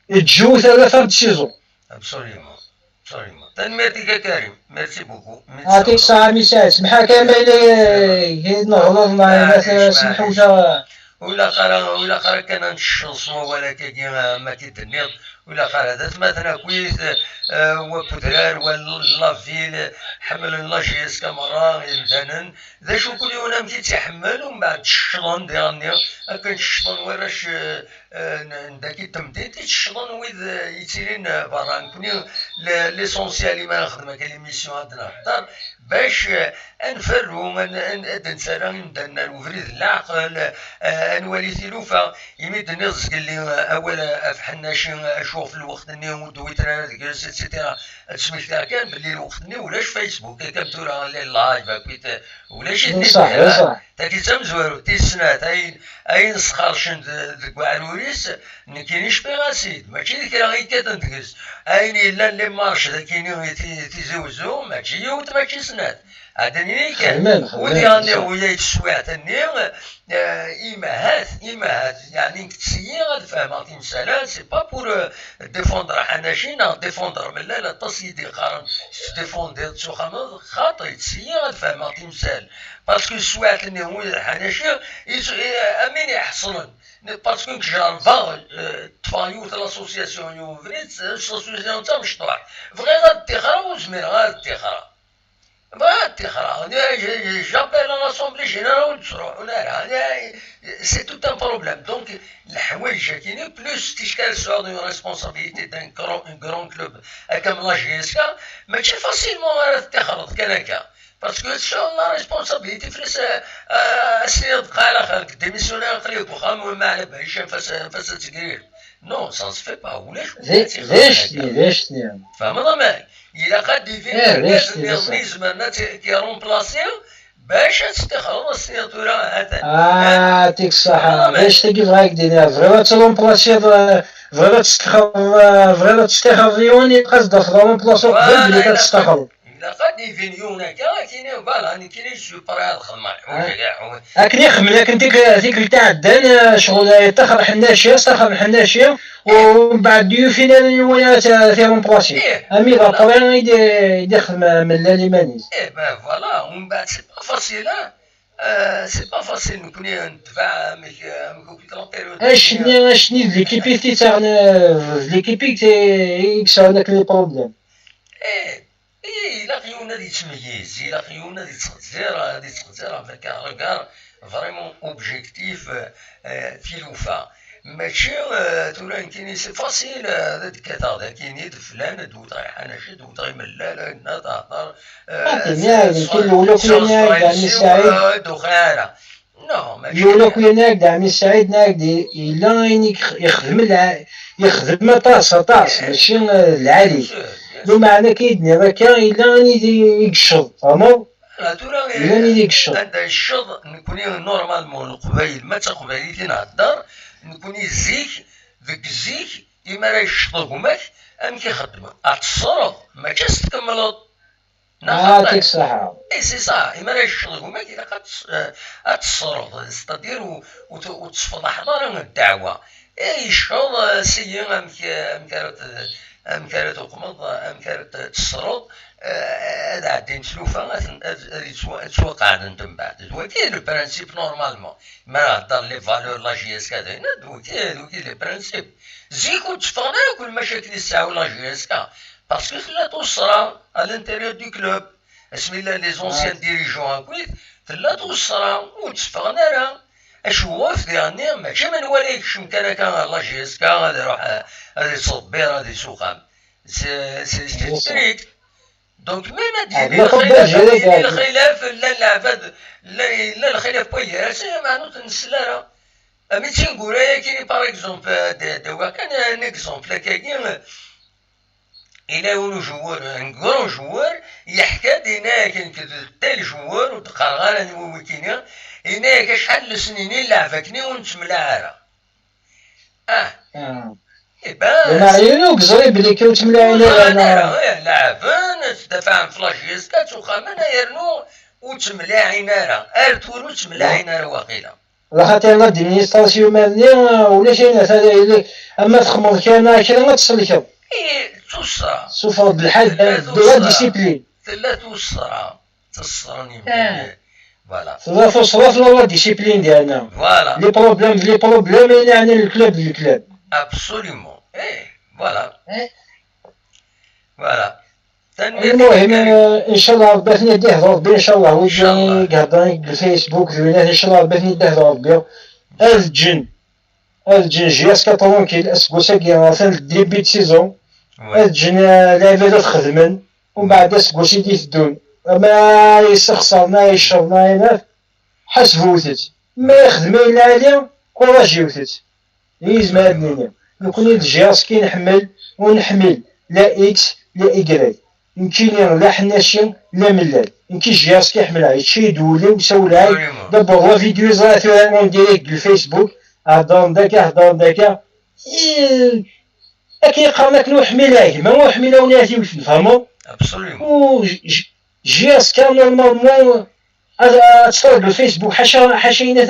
ǧǧewt à la fin de saison. Absolument. Absolument. Tanemmirt-ik a Karim. Merci beaucoup. Merci. Yɛṭik ṣṣeḥḥa a Miss Saɛid. Semḥ-ak ama yella, eh, neɣleḍ neɣ ah, yella maɛlic, semḥ maɛlic. Ula qara, ula qara kan ad nceḍ s wawal akkagi, ah, ma k-id-nniɣ, ula qara d atmaten akkit, ah, wa n udrar, wa n la ville, ḥemmlen la J S K merra, imdanen. D acu kul yiwen amek i tt-iḥemmel, umbeɛd ceccḍen diɣenni, akken ceccḍen warrac, ah, ah, n, n dagi n temdint, i ceccḍen wid, ah, yettilin, ah, berra. Nekni, le-, l'essentiel, imi ara nexdem akka l'émission ad nehder, bac, ah, ad nferru, ad n-, ad n-, ad d-nettarra imdanen ar ubrid n leɛqel, ah, ad nwali tilufa. Imi d-tenniḍ zgelli, ah, awal, ah, ɣef Ḥennaci, ah, acu ɣef lweqt-nni ur d-wwit ara deg-s, et cetera. Ad smektiɣ kan belli lweqt-nni ulac Facebook, akka am tura, la live, akkit, ah, ulac-it. Ṣṣeḥ, ṣṣeḥ. Tagi d tamezwarut, tis snat, ayen, ayen sxercen de-, deg uɛrur-is, nekkini cfiɣ-as-id, mačči d kra i kkaten deg-s. Ayen yellan les marches dagini, ti-, Tizi Wezzu, mačči yiwet, mačči snat. Ɛad ad nini kan. Xedmen, xedmen, ur diɣen ṣṣeḥ. Ula d teswiɛt-nni, eh, imahat, imahat, yeɛni nekk ttṣeyyiɣ ad fehmeɣ timsal-a, c'est pas pour, euh, défendre Ḥanaci neɣ défendre Mellal, aṭas i d-yeqqaren tettdéfendiḍ, tettwaxxameḍ, xaṭi, ttṣeyyiɣ ad fehmeɣ timsal. Parce que teswiɛt-nni, wi-, Ḥanaci, is-, eh, am win iḥeṣlen. Parce que nekk jerrbeɣ, eh, ṭṭfeɣ yiwet l'association, yiwen ubrid, l'association d tamecṭuḥt. Bɣiɣ ad ṭṭixreɣ, ur zmireɣ ara ad ṭṭixreɣ. Bɣiɣ ad ṭṭixreɣ. J'appelle à l'Assemblée Générale, ur d-ttruḥun ara. C'est tout un problème. Donc, leḥwayeǧ-agi, plus tiskal tesɛuḍ une responsabilité d'un grand, un grand club, akka am la J S K, mačči facilement ara teṭṭixreḍ kan akka. Parce que tesɛuḍ la responsabilité fell-as, euh, euh, ad s-tiniḍ bqa ɛla xir-k, démissionner, aql-i deg uxxam, ma ɛla bac, anef-as, anef-as ad tegrir. Non, ça se fait pas. Ulac d, d acu-t-nni, d acu-t-nni? Tfehmeḍ amek? Ilaq ad d-ibin, eh, d acu-t-nni, d acu-t-nni? Niẓem-nni ad t-, ad k-irumplasi bac ad teṭṭixreḍ, ad s-tiniḍ tura, ha-t-an. Ah, yɛṭik ṣṣeḥḥa. Fehmeḍ amek? D acu-t-agi bɣiɣ ad k-d-iniɣ. Bɣiɣ ad trumplasiḍ, eh, bɣiɣ ad teṭṭixreḍ, eh, bɣiɣ ad teṭṭixreḍ yiwen, ilaq ad d-tafeḍ arumplaṣu qbel belli ad teṭṭixreḍ. Ilaq ad d-ibin yiwen akka, ad k-yini, voilà, nekkini je suis prêt ad xedmeɣ lḥuj-agi, lḥuj. Akken i xedmen akken tik-, tikkelt iɛeddan, eh, ccɣel, eh, yeṭṭaxer Ḥennaci, yeṭṭaxer Ḥennaci, u mbeɛd ur yufin ara anwa ara t-, t-irumplasi. Ih. Ami d aṭri i d-, i d-ixdem, eh, Mellal iman-is. Eh ben voilà, u mbeɛd c'est pas facile, hein. Euh, c'est pas facile, nekkni netbeɛ amek, amek akk l'antérieur. Acni, acni d l'équipe i t-ittaɣen, eh, d l'équipe i t-, i yesɛun akk les problèmes. Eh, Eh, ilaq yiwen ad yettmeyyiz, ilaq yiwen ad yettxezzir, ad yettxezzir avec un regard vraiment objectif, euh, tilufa. Mačči, euh, tura nekkini c'est facile, euh, ad d-kkateɣ dakini d flan, ad d-wteɣ i Ḥanaci, ad d-wteɣ i Mellal, ad nna tehder, euh, ad d-iniɣ, sur, sur, sur, sur, euh, d uxir ara. Non, mačči. Yiwen akk yenna-ak-d, Ɛmi Saɛid, yenna-ak-d, yella ayen i yex-, yexdem lɛ-, yexdem aṭas, aṭas, eh, mačči, eh, d lɛali. Bien sûr, bien sûr. Lumeɛna akka i d-nniɣ akka, yella ayen i d-, i yecceḍ, tfehmeḍ? Ala, tura, yella ayen i d-, eh, i yecceḍ. Anda yecceḍ, nekkni, normalement, Leqbayel, ma d taqbaylit i nhedder, nekkni zik, deg zik, imi ara yecceḍ gma-k, amek i xeddmeɣ? Ad teṣṣreḍ, mačči ad s-tkemmleḍ. Neɣ xaṭi? Yɛṭik ṣṣeḥḥa. Eh, c'est ça. Imi ara yecceḍ gma-k, ilaq ad tes-, eh, ad teṣṣreḍ, c'est-à-dire ur, ur t-, ur tesfeḍḥeḍ ara ddeɛwa. Eh, yecceḍ, eh, sigi amek, eh, amek ara t-, amek ara tuqmeḍ, eh, amek ara t-, teṣṣreḍ, eh, ad ɛeddin tlufa, ad ten-, ad, ad yettwa-, ad ttwaqeɛdent mbeɛd. D wagi le principe normalement. Ma ara hedder les valeurs la J S K d ayen, d wagi, d wagi le principe. Zik ur d-tteffɣen ara akk lmacakil i tesɛa la J S K. Parce que tella tuṣṣra à l'intérieur du club. Asmi llan les anciens dirigeants akkit, tella tuṣṣra, ur d-tteffɣen ara. Acewwef diɣenni, mačči menwala yekcem kan akka ɣer la J S K, ad iruḥ, eh, ad ittḍebbir, ad isuqam. C'est, c'est, c'est strict. Donc, même ad yili lxilaf, ad yili lxilaf, llan leɛbad, llan, llan lxilaf n wayyur, ass-a, meɛna ur ten-nsell ara. Ami d tineggura-agi, par exemple, d, d, d, kan un exemple, akkagi, yella yiwen ujewwer, un grand joueur, yeḥka-d, yenna-yak, nekk d tel joueur, ur d-qqareɣ ara anwa wikini, yenna-yak acḥal n lesnin i nleɛb akkenni ur nettemlaɛ ara. Ah. Ah. Eh ben, yeɛni ur yeẓri belli kan ur ttemlaɛin ara, neɣ? Eh, leɛben, ttdafaɛen f la J S K, ttuxamen, yernu ur ttemlaɛin ara. Ar tura ur ttemlaɛin ara waqila. Laxaṭer l'administration-nni, ulac ayen ata, ama txedmeḍ kra neɣ kra ad tsellkeḍ. Eh, Tuṣṣa. Suffeɣ-d lḥal. Tella d la tuṣṣa. Discipline. Tella tuṣṣa. Tuṣṣa n yimdanen. Voilà. Tella tuṣṣa, tella la discipline ديالنا. Voilà. Les problèmes, les problèmes, يعني الكلاب، الكلاب. Absolument. Eh, voilà. Voilà. المهم، آه، إن شاء الله ربي أثني يهضر ربي، إن شاء الله، ويجي يهضر في الفيسبوك، في الناس، إن شاء الله ربي أثني يهضر ربي. هذا الجن، هذا الجن جي اس كا ترونكيل، أسكو ساكي، مثلا، ديبي دو سيزون. هاد الجن لعبة تخدمن، ومن بعد أسكو سيدي تدون. ما يسخسر، ما يشر، ما يناف، حسبوتت. ما يخدم إلا عليا، كوراجي وتت. يزم هاد نيني. نكوني دجاج كي نحمل ونحمل لا إكس لا إكراي. نكيني لا حناشي لا ملال. نكي جياس كي يحمل عيد شي دولي وسولعي. دابا هو فيديو زرا ثورة اون ديريكت بالفيسبوك. هضرن داكا، هضرن داكا. إيه، أكي يقرن أكن وحميلة، ما هو حميلة وناتي وتنفهمو. Absolument. و ج-، ج-، جياس كان نورمالمون. هذا تصور بالفيسبوك حاشا، حاشا ينات،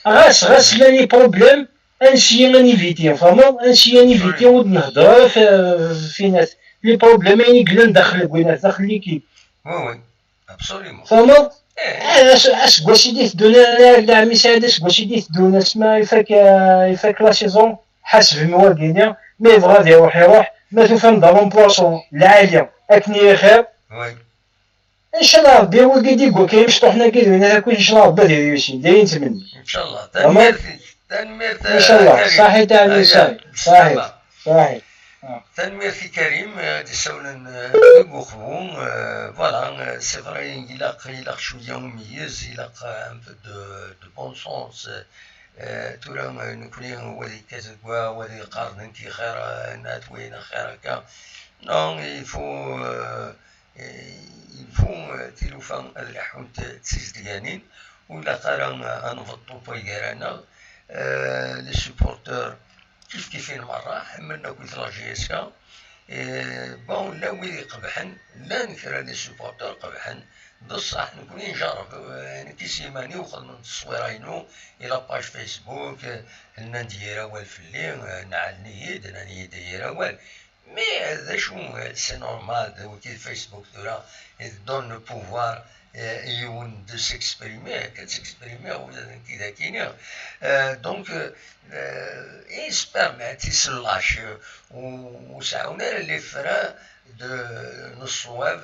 غاس، غاس لاني بروبليم. انسيي انيفيتي، فهمو؟ انسيي انيفيتي ود نهضر في، في ناس. لي بروبليم يعني قلن داخل الكوينات، داخل ليكيب. Oui, oui. Absolument. فهمت؟ إيه. آه، أس-، أسكواش يدي تدونا، أنا يا عمي سعيد، أسكواش يدي تدونا، اسمع، يفك، آه، يفك لا سيزون، حسب مواقينيا، ما يبغى غادي يروح يروح، ما توفى نضرب بلاصو العالية، أكني خير. Oui. إن شاء الله ربي هو قد يقول كاين مشطوحنا قد وين هذا كل إن شاء الله ربي هذا يوسين، داين نتمنى. إن شاء الله. تمام؟ تنميرتي، تنميرت، إن شاء الله. كريم. صحيح، تاع هيا، الإنسان. صحيح. صحيح. آه. Tanemmirt i Karim, euh, d isawlen, euh, deg uqbu, euh, voilà, euh, c'est vrai, ilaq, ilaq cwiya umeyyez, ilaq, euh, un peu de, de bon sens, euh, tura, euh, nekni, wa d ikkat deg wa, wa d iqqar d nekki xir, euh, nat wayen xir akka. Non, il faut, euh, il faut, euh, tilufa ad leḥḥunt d tizedganin, ur ilaq ara, euh, ad nbeṭṭu wway gar-aneɣ, euh, les supporters, kif kif-in merra, ḥemmlen akk la J S K. Eh, bon, llan wid iqebḥen, llan kra n les supporters qebḥen, d ṣṣeḥ, nekni njerreb, eh, nekk s yiman-iw xedmen tteswira-inu i la page Facebook, eh, nnan-d yir awal fell-i, eh, nɛalen-iyi-d, nnan-iyi-d yir awal. Mais, eh, d acu, eh, c'est normal, d wiki d Facebook tura, i d-donne le pouvoir, eh, i yiwen de s'exprimer, ad s'exprimer, ula d nekk d akini. Eh, donc, eh, eh, i s-permet, i s-lâche, eh, ur, ur seɛɛun ara les freins de, n ṣṣwab,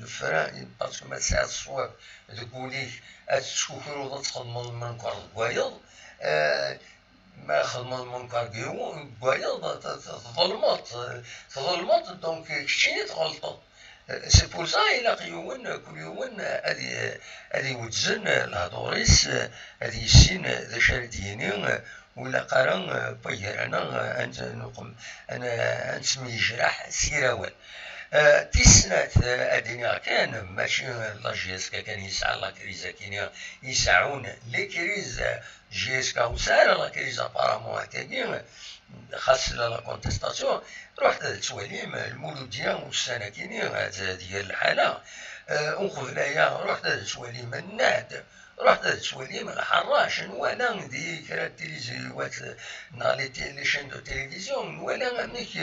les freins, parce que ma tesɛiḍ ṣṣwab deg wul-ik, ad tettkukruḍ, ad txedmeḍ lmenkar deg wayeḍ, eh, ma txedmeḍ lmenkar deg yiwen, deg wayeḍ, t-, t-, tḍelmeḍ, tḍelmeḍ, donc keččini tɣelṭeḍ. C'est pour ça, ilaq yiwen, kul yiwen ad i-, ad iwezzen lehdur-is, ad yissin d acu ara d-yini, ur ilaq ara, eh, wway gar-aneɣ, eh, ad n-, nuqem-, ad n-, ad nettemyejraḥ s yir awal. Eh, tis snat, eh, ad d-iniɣ kan, mačči la J S K kan yesɛa la crise akini, i seɛɛun les crises, eh, J S K ur tesɛi ara la crise apparemment akkagi, xas la, la contestation, ruḥet ad tettwalim Lmuludya ussan akini, ad, ad ger lḥala. Eh, uqbel aya, ruḥet ad tettwalim Nnad, ruḥet ad tettwalim Lḥerrac, nwala di kra n tiliziwat neɣ les té-, les chaînes de télévision, nwala amek,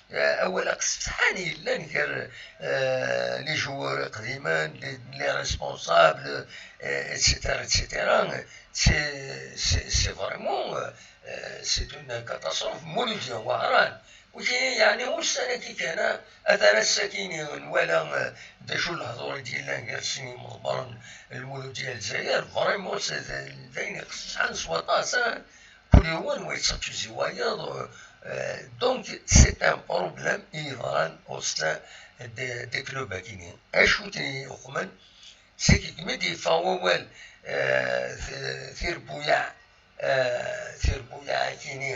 eh, awal aqesḥan yellan gar, eh, les joueurs iqdimen, les, les responsables, eh, et cetera, et cetera. C'est, c'est, c'est vraiment, eh, c'est une catastrophe. Muludya Wahran, wigi, yeɛni, ussan-agi kan, atan ass-agi-ni nwala, eh, d acu lehdur i d-yellan gar sin yimḍebbren n Lmuludya n Lezzayer. Vraiment, c'est d, d ayen iqesḥen s waṭas, eh. Kul yiwen wa yettakuzi wayeḍ, eh, donc, c'est un problème i yeḍran au sein de, des clubs akini. Acu i ten-ixuqmen? C'est que mi d-yeffeɣ wawal, eh, t-, tirbuyaɛ, eh, tirbuyaɛ akini,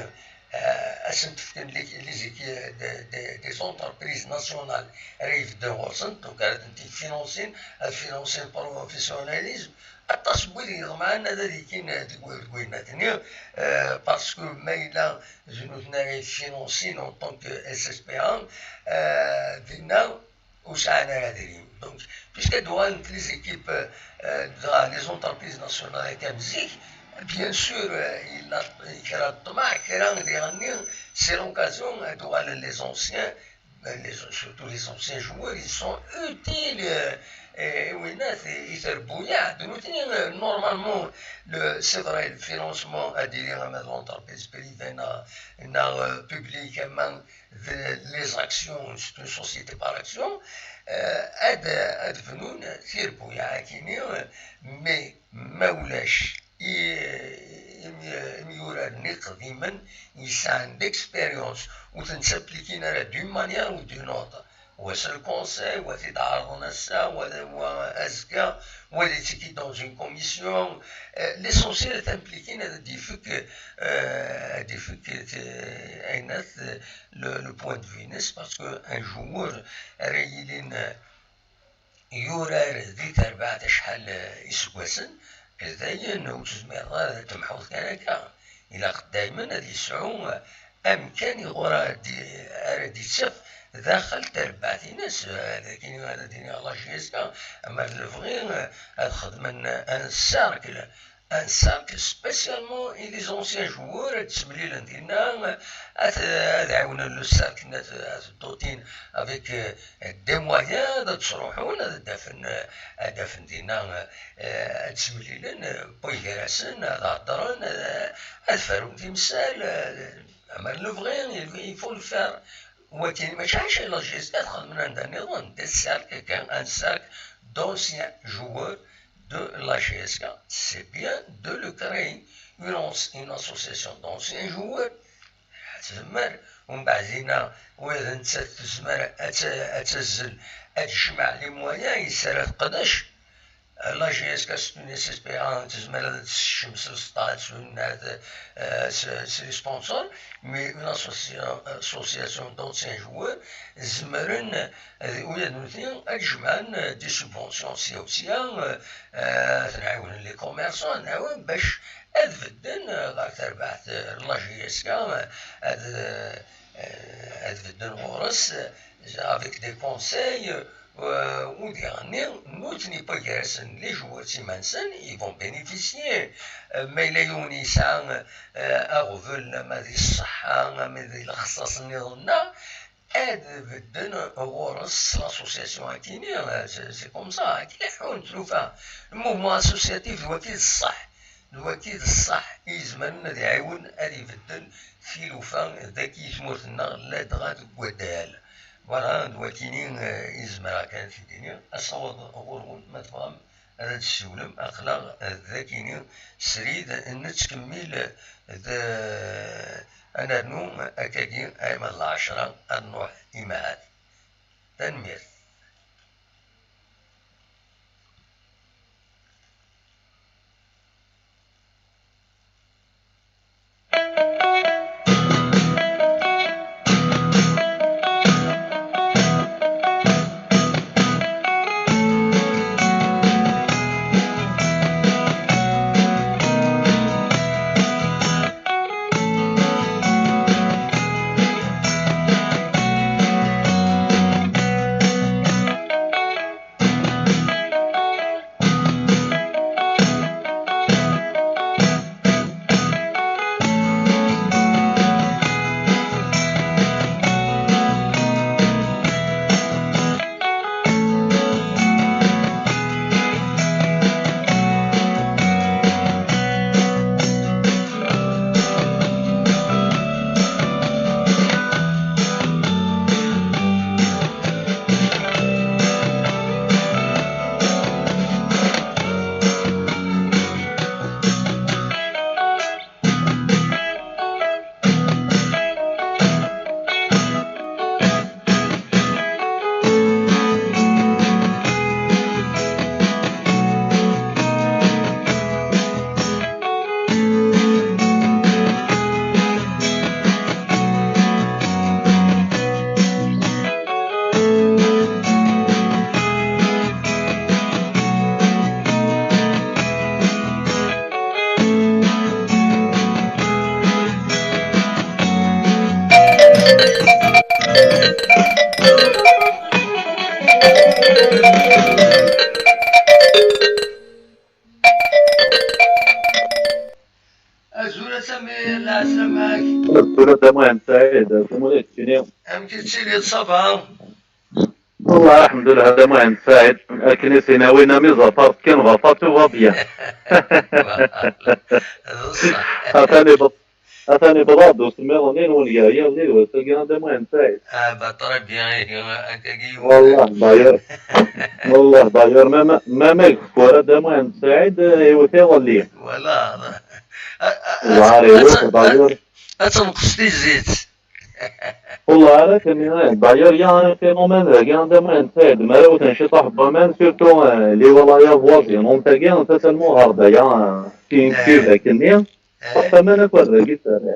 eh, ad sen-fken les, les équipes de, de, des entreprises nationales ara ibedden ɣur-sen, donc ara tent-id-finansin, ad finansin professionnalisme. Aṭas n wid yeḍemɛen ad, ad ikin deg, deg wayennat-nni, eh, parce que ma yella d nutni ara ifinansin en tant que S S P A, eh, dinna ur sɛan ara adrim. Donc, puisque ad uɣalent les équipes, eh, dɣa les entreprises nationales akka am zik, bien sûr, eh, yella kra n ṭṭmeɛ, kra diɣenni, c'est l'occasion ad uɣalen les anciens, les, surtout les anciens joueurs, ils sont utiles, euh, et oui, net, et ils se brouillent, donc, euh, normalement, le, c'est vrai, le financement a dit, l'entreprise privée, n'a, n'a, euh, publiquement de, les actions, c'est une société par action, euh, ad, ad venun tirbuyat-agi, euh, mais ma ulac i, i, imyuraren iqdimen yesɛan d'expérience ur ten-ttapplikin ara d'une manière ou d'une autre. Wa s lkunṣay, wa t-id-ɛerḍen ass-a, wa, wa azekka, wa ad ittiki dans une commission. Euh, l'essentiel ad t-implikin, ad d-ifek, euh, ad d-ifek, euh, ayen at, euh, le, le point de vue-ines, parce que un joueur ara yilin, euh, yurar di terbaɛt acḥal, eh, iseggasen, dayen ur tezmireḍ ara ad temḥuḍ kan akka. Ilaq daymen ad yesɛu, eh, amkan iɣur ara d-, ara d-ittaf daxel terbaɛt-ines, eh, d akken ara d-iniɣ la J S K, ama d lebɣi, eh, ad xedmen un cercle, un cercle spécialement i les anciens joueurs, ad ttemlilen dinna, ad, ad ɛiwnen le cercle, ad, ad dotin avec, euh, des moyens, ad ttruḥun, ad d-afen, ad d-afen dinna, euh, ad ttemlilen, euh, wway gar-asen, ad heddren, ad, ad ferrun timsal, euh, ama d lebɣi, il faut le faire. Wakken mačči ḥaca la J S K, ad xedmen anda nniḍen, des cercles, un cercle d'anciens joueurs de la J S K, c'est bien de le créer, une, une association d'anciens joueurs. Tezmer, umbeɛd dinna, ula d nettat tezmer ad ta-, ad tazzel, ad tejmeɛ les moyens i s ara teqdec. La J S K, c'est une S S P A, tezmer ad tessekcem s lsṭat, s, s, s les sponsors, mais une associa-, association d'anciens joueurs, zemren, eh, ula d nutni ad jemɛen, eh, des subventions sya u sya, eh, eh, ad ten-ɛiwnen les commerçants, ad ten-ɛiwen bac ad bedden, eh, ɣer terbaɛt, eh, n la J S K, eh, ad, eh, ad bedden ɣur-s, eh, avec des conseils, eh, u diɣenni nutni wway gar-asen les joueurs s iman-nsen, ils vont bénéficier. Eh, ma yella yiwen yesɛa, eh, aɣbel ama di ṣṣeḥḥa, ama di lexṣaṣ nniḍen-nneɣ, ad bedden ɣur-s s l'association akini, c'est, c'est comme ça, akkin i ḥun tlufa. Le mouvement associatif d waki d ṣṣeḥ, d waki d ṣṣeḥ i izemren ad iɛiwen ad ibedden tilufa dagi i tmurt-nneɣ ladɣa deg waddal. Voilà, d wakini, eh, i zemreɣ kan ad t-id-iniɣ. Asawaḍ ɣur-wen ma tebɣam ad d-tessiwlem, aql-aɣ d akini srid, nettkemmil d, ad nernu akkagi arma d lɛecṛa ad nruḥ i mahad. Tanemmirt. Azul a Samir, lɛeslama. Tura d amuɛen Saɛid, amek i tettiliḍ, ça va? Wallah, alḥemdulillah, d amuɛen Saɛid. Akken i s-inawi nami ẓafar tkin ɣafa, tout va bien. Atan ibḍ-, atan ibḍa-d usemmiḍ-nni n wungar yalli d wass-agi, d amuɛen Saɛid. Ah, bah, très bien, ihi, akkagi. Wallah, d'ailleurs, wallah, d'ailleurs, même, même ageffur a d amuɛen Saɛid, eh, iwet iḍelli. Voilà. Ah, ah, ah, War iwet, d'ailleurs. Ad tenqes tizit. Wallah, ara kem-, eh, d'ailleurs, il y a un phénomène dagi, anda ma netta, d ma ara wten ciṭuḥ n waman, surtout, eh, les walayaḍ voisines, tagi, totalement ɣer daya, eh, c'est une cuve akkenni, ṭṭef aman akk ar dagi terra.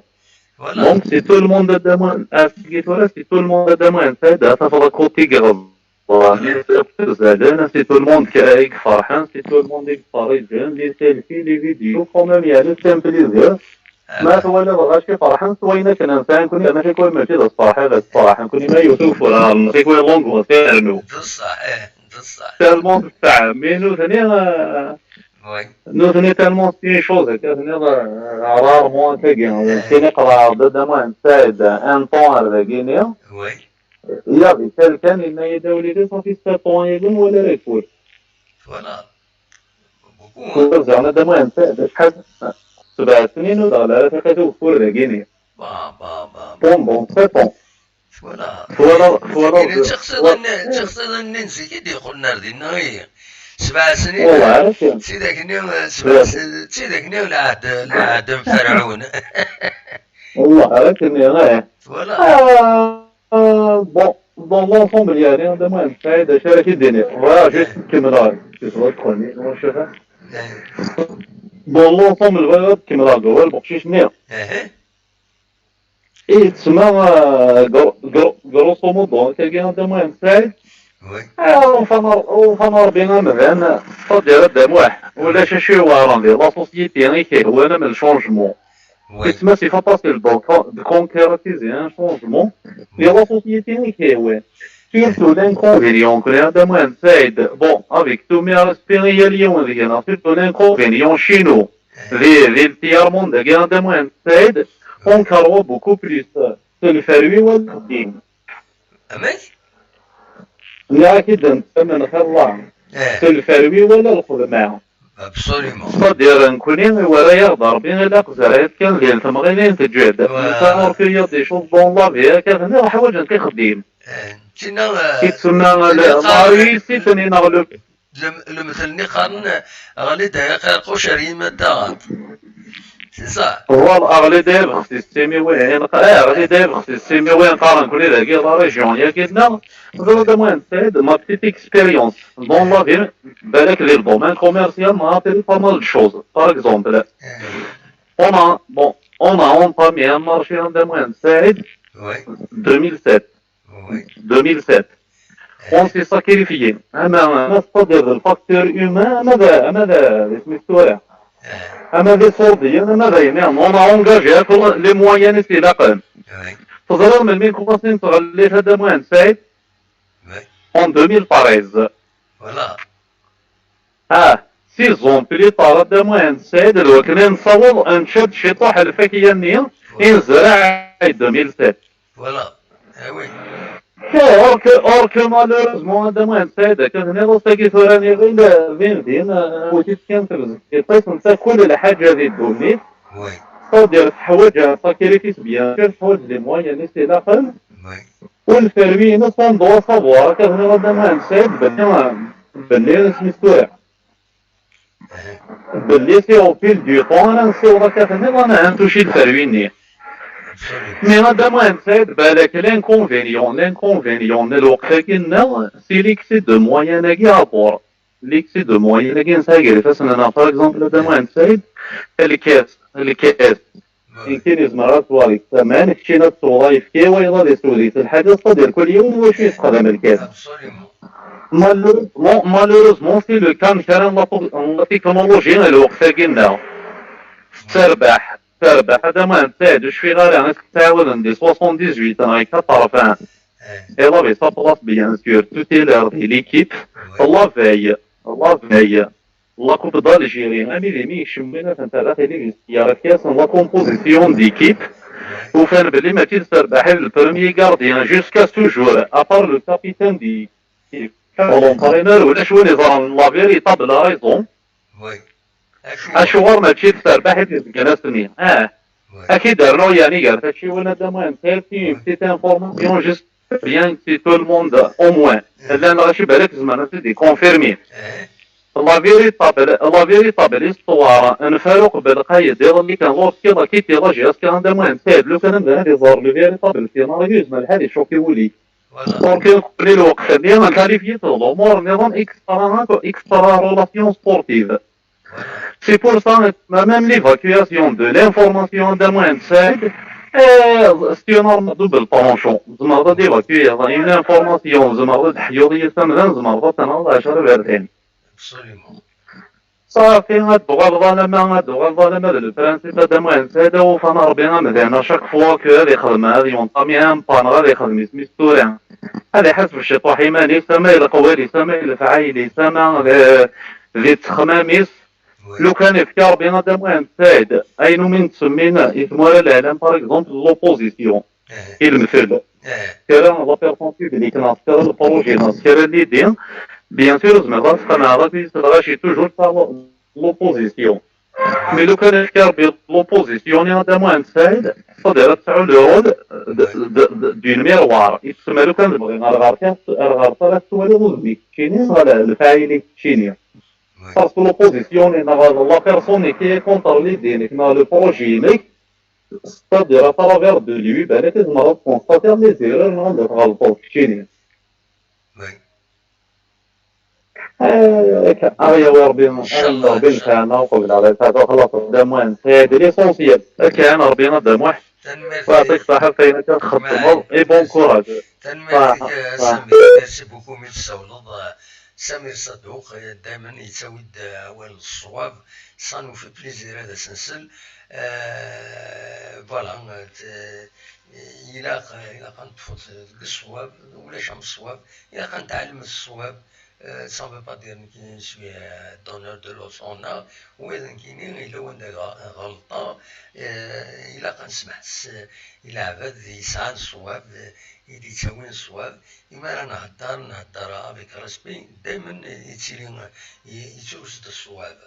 Voilà. Donc, c'est tout le monde a dama, ah, c'est tout le monde a dama, netta, da tafeḍ akkuti gɣeḍ. Voilà, c'est tout le monde qui est farḥan, c'est tout le monde qui parle, les selfies, les vidéos, quand même, il y a le simple plaisir. Ma twalaḍ ɣaci ferḥen s wayen akken nsan, kuni mačči kul mačči d ṣṣeḥ, d ṣṣeḥ, kuni ma yusuf wala, mačči kul l'angoisse, ternu. D ṣṣeḥ, ih, d ṣṣeḥ. Tellement d ṣṣeḥ, mais nutni, euh, oui. Nutni tellement c'est une chose, akka tenniḍ, euh, rarement, tagi, oui. Tini qeḍɛeɣ-d ad amuɛen Saɛid, un temps ar dagini. Oui. Il y avait quelqu'un, yenna-yi-d a wlidi, ça fait sept ans, il est wala la cour. Voilà. Beaucoup, hein. Zeɛma d amuɛen Saɛid, acḥal? Sebɛa snin ur d-ɣli ara tiqit ugeffur dagini. Bah, bah, bah, bah. Pendant sept ans. Voilà. Twalaḍ, twalaḍ. D tiqsiḍin-nni, d tiqsiḍin-nni n zik i d-yeqqlen ar dinna, ihi. Sebɛa snin. Wallah, ara kra. D tidak-nni, sebɛa snin, d tidak-nni lɛehd, lɛehd n Ferɛun. Wallah, ara kra, eh. Voilà. Ah, ah, bon, dans l'ensemble, yeɛni, d amuɛen Saɛid, d acu ara k-id-iniɣ? Voilà, juste kemmleɣ. Dans l'ensemble, bɣiɣ ad kemmleɣ deg wawal n uqcic-nni. Yettsemma, ah, gro-, gro-, grosso modo, akkagi, d amuɛen Saɛid. Oui. Ah, ufan, ufan Rebbi amdan, c'est-à-dire a Dda Muḥ, ulac acu iweɛren di la société i k-ihwan am le changement. Oui. Yettsemma c'est facile de con-, de concrétiser un changement di la société i k-ihwan. Surtout l'inconvénient, kuni a Dda Muḥ Saɛid, bon, avec tous mes respects i yal yiwen deg-neɣ, surtout l'inconvénient chez nous, di, di le tiers-monde-agi a Dda Muḥ Saɛid, on croit beaucoup plus s lferwi wala lxeddim. Amek? Nniɣ-ak-id netta, men xir Allah. Eh. S lferwi wala lxedma. Absolument. C'est-à-dire, nekkni, iwala-yaɣ-d Rebbi, ilaq zerɛit kan din temɣilin teǧǧed. Voilà. Netta ur k-yuɣ des choses dans la vie, akka tenniḍ ḥwaǧent ixeddim. Eh, tina, eh, yettsemma la réussite-nni neɣ le Lem-, lemtel-nni qqaren, ɣli-d ay aqerquc ar yima d taɣaṭ. C'est ça. Voilà, ɣli-d ay bexsis timiwin, eh, ɣli-d ay bexsis timiwin, qqaren kuli dagi la région-yagi-nneɣ. Ẓriɣ d amuɛen Saɛid, ma petite expérience dans la vie, balak di le domaine commercial, on a appris pas mal de choses. Par exemple, eh, on a, bon, on a entamé un marché a Dda Muḥend Saɛid, oui, deux mille sept. Oui. Deux mille sept. On s'est sacrifié. Ama, ama c'est-à-dire le facteur humain, ama d, ama d, isem-is tura. Ama d iṣurdiyen, ama d ayen. On a engagé akk les moyens i s-ilaqen. Oui. Teẓriḍ melmi i nkumaṣi nettɣellit a Dda Muḥend Saɛid? Oui. En deux mille treize. Voilà. Ah, six ans plus tard, a Dda Muḥend Saɛid, d wakken i nessaweḍ ad nečč-d ciṭuḥ lfakya-nni i nezreɛ i deux mille sept. Voilà. Eh oui. Or que, or que malheureusement, a Dda Muḥend Saɛid, akka tenniḍ-as tagi tura n iɣil, din din, eh, wwet-itt kan tebzeg iṭṭis, netta kul lḥaǧa di ddunit. Oui. C'est-à-dire teḥwaǧ sacrifice, bien sûr, teḥwaǧ les moyens i s-ilaqen. Oui. U lferwi-ines on doit savoir, akka tenniḍ a Dda Muḥend Saɛid, belli, belli isem-is tura. Belli si au fil du temps, ara nessiweḍ akka tenniḍ, ad ntuci lferwi-nni. Absolument. Mais a Dda Muḥend Saɛid, balak l'inconvénient, l'inconvénient n lweqt-agi-nneɣ, c'est l'excès de moyens-agi à bord. L'excès de moyens-agi nesɛa gar ifassen-nneɣ, par exemple, a Dda Muḥend Saɛid, lkas, lkas. Nekkini nezmer ad sweɣ deg waman, keččini ad tesweḍ ayefki, wayeḍ ad isew deg-s lḥaǧa, c'est-à-dire kul yiwen i wacu yessexdam lkas. Absolument. Malheureusement, malheureusement, c'est le cas n kra n la, n la technologie n lweqt-agi-nneɣ. Terbeḥ, terbeḥ, a Dda Muḥend Saɛid, ur cfiɣ ara, est-ce que ttɛawaden di soixante-dix-huit neɣ quatre-vingts? Eh. Elle avait sa place, bien sûr, tout est l'heure de l'équipe. Oui. La veille, la veille, la Coupe d'Algérie, ami d imi yekcem win ad ten-terra tili di seyyarat-is, la composition d'équipe. Ufan belli mačči d Serbaḥ i d le premier gardien jusqu'à ce jour, à part le capitaine di l'entraîneur, ulac win iẓran la véritable raison. Acuɣer mačči d Serbaḥ i d-izgan ass-nni? Ah. Ad k-id-rnuɣ yeɛni gar tacciwin a Dda Muḥend, c'est une petite information juste, bien que tout le monde au moins, llan ɣaci balak zemren ad t-id-ikonfirmi. La véritable, la véritable histoire n Faruq Belqayed iḍelli kan lorsqu'il a quitté la G S K a Dda Muḥend, lukan ad iẓer le véritable scénario yezmer lḥal icuki wul-ik. Donc nekkni lweqt-nni ntalif-it d lumuṛ nniḍen extra, extra relation sportive. C'est pour ça, même l'évacuation de l'information a Dda Muḥend Saɛid, eh, c'est une arme à double tranchant. Tzemreḍ ad évacuer une information, tzemreḍ ad teḥyuḍ yiwet amdan, tzemreḍ ad tenɣeḍ ɛecra iberdan. Absolument. Ṣafi, ad d-tuɣaleḍ alamma, ad d-tuɣaleḍ alamma d le principe a Dda Muḥend Saɛid, awufan Ṛebbi amdan, à chaque fois que ad ixdem, ad yunṭami un pas, neɣ ad ixdem isem-is tura. Ad iḥaseb ciṭuḥ iman-is, ama i leqwal-is, ama i lefɛayel-is, ama d, di ttexmam-is. Lukan ifka Ṛebbi a Dda Muḥend Saɛid, ayen umi nettsemmin i tmura n leɛlam, par exemple, l'opposition, i lemtel. Kra la personne publique, neɣ kra le projet, neɣ kra l'idée, bien sûr, tzemreḍ ad tqenɛeḍ akk yis lɣaci, toujours par l'opposition. Mais lukan ifka Ṛebbi l'opposition i a Dda Muḥend Saɛid, c'est-à-dire ad tesɛu le rôle de, de, de, du miroir. Yettsemma lukan tebɣi ar ɣer, ar ɣer ara tettwaliḍ udem-ik keččini, neɣ lefɛayel-ik keččini. Parce que l'opposition, neɣ la personne qui est contre l'idée-inek, neɣ le projet-inek, c'est-à-dire à travers de lui, balak tzemreḍ ad tconstater les erreurs neɣ anda tɣelṭeḍ keččini. Akka, aɣ yawi Ṛebbi, Ṛebbi nfeɛna uqbel ara yesɛa xlaṣ Dda Muḥend Saɛid, l'essentiel. Akka, Ṛebbi a Dda Muḥ. Tanemmirt-ik. Yeɛṭik ṣṣeḥḥa f ayen akka txeddmeḍ, et bon courage. Tanemmirt-ik, a Samir. Merci beaucoup mi d-tessawleḍ. Samir Saduq, eh, daymen yettawi-d, eh, awal n ṣṣwab. Ça nous fait plaisir ad as-nsel. Eh, voilà, eh, t-, eh, ilaq, eh, ilaq ad neṭṭfeḍ deg ṣṣwab, ulac am ṣṣwab, ilaq ad netɛellem s ṣṣwab. Eh, ça veut pas dire nekkini je suis, eh, donneur de leçon, neɣ wid nekkini yella wanda ɣ-, ɣelṭeɣ, eh, ilaq ad nesmeḥ s, i leɛbad yesɛan ṣṣwab, eh, i d-yettawin ṣṣwab. Imi ara nhedder, nhedder avec respect, daymen yettili, i-, yettrus-d ṣṣwab.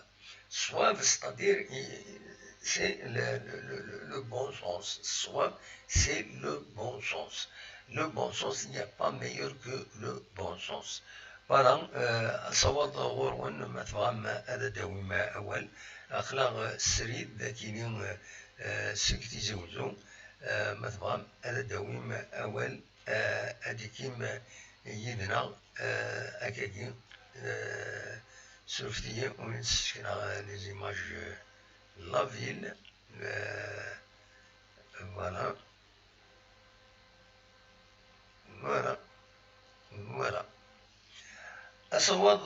Ṣṣwab, c'est-à-dire, i-, c'est le, le, le, le, le bon sens. Ṣṣwab, c'est le bon sens. Le bon sens, il n'y a pas meilleur que le bon sens. Voilà, euh, asawaḍ ɣur-wen, ma tebɣam ad d-tawim awal. Aql-aɣ srid, akini, euh, euh, seg Tizi Wezzu, euh, ma tebɣam ad d-tawim awal. Eh, ad d-ikim yid-neɣ, eh, akkagi, eh, surfet-iyi ur n-ssekneɣ les images, eh, la ville, eh, voilà. Voilà. Voilà. Asawaḍ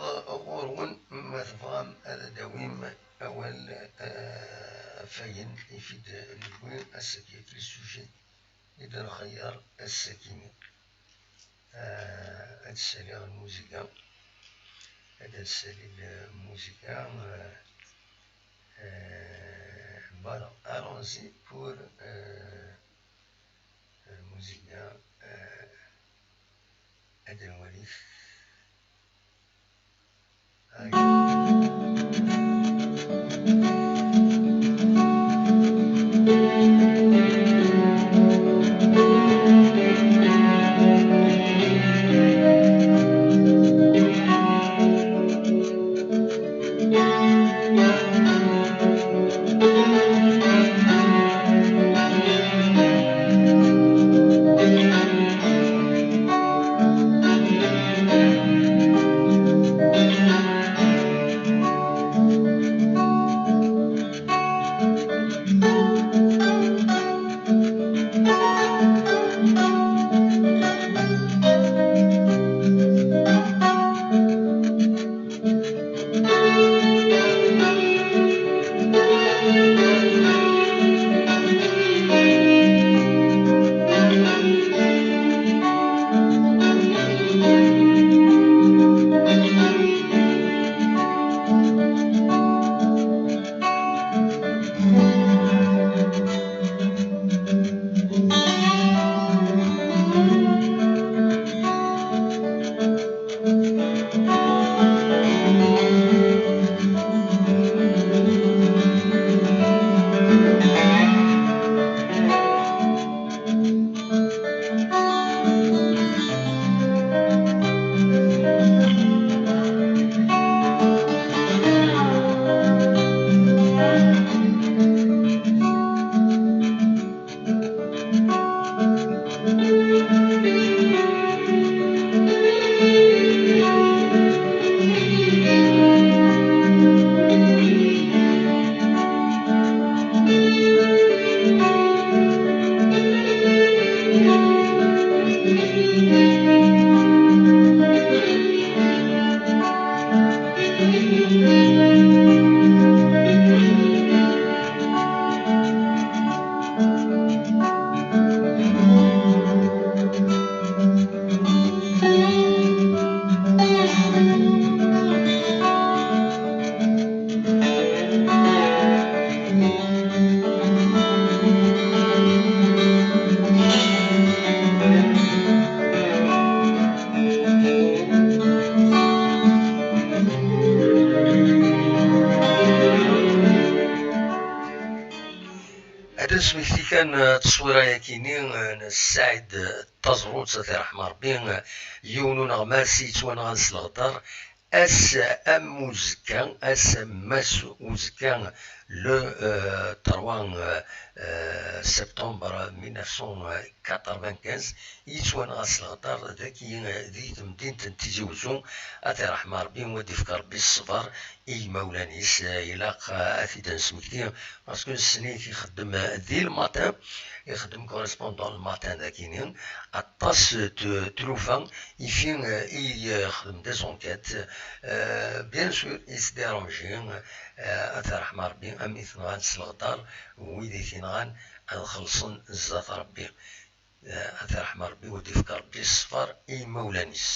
ɣur-wen, ma tebɣam ad d-tawim awal, eh, ɣef wayen i f-id-newwi ass-agi, les sujets i d-nxeyyer ass-agi. Eh, ad d-ssaliɣ lmuzika. Ad d-nessali lmuzika. Eh, eh, voilà, allons-y pour, eh, lmuzika. Eh, ad nwali. Ad d-nesmekti kan, eh, tteswira-yakini, eh, n Saɛid, eh, Taẓrut, ad t-iṛḥem Ṛebbi, eh, yiwen uneɣmas i yettwanɣan s leɣder, ass am uzekka, ass am ass uzekka, le, eh, trois, eh, eh, septembre mille neuf cent quatre-vingt-quinze, i yettwanɣa s leɣder dagi, eh, di temdint n Tizi Wezzu, ad t-iṛḥem Ṛebbi, u ad d-ifk Ṛebbi ṣṣber i yimawlan-is, eh, ilaq, eh, ad t-id-nesmekti, parce que nessen-it ixeddem, eh, di le matin, ixeddem correspondant le matin dagini, aṭas n t-, tlufa, ifi, eh, i yexdem des enquêtes, eh, bien sûr, i s-dérange, eh, ad t-iṛḥem Ṛebbi, am i t-nɣan s leɣder, wid i t-inɣan ad xellṣen zdat Ṛebbi. Eh, ad t-iṛḥem Ṛebbi, u ad d-ifk Ṛebbi ṣṣber i yimawlan-is.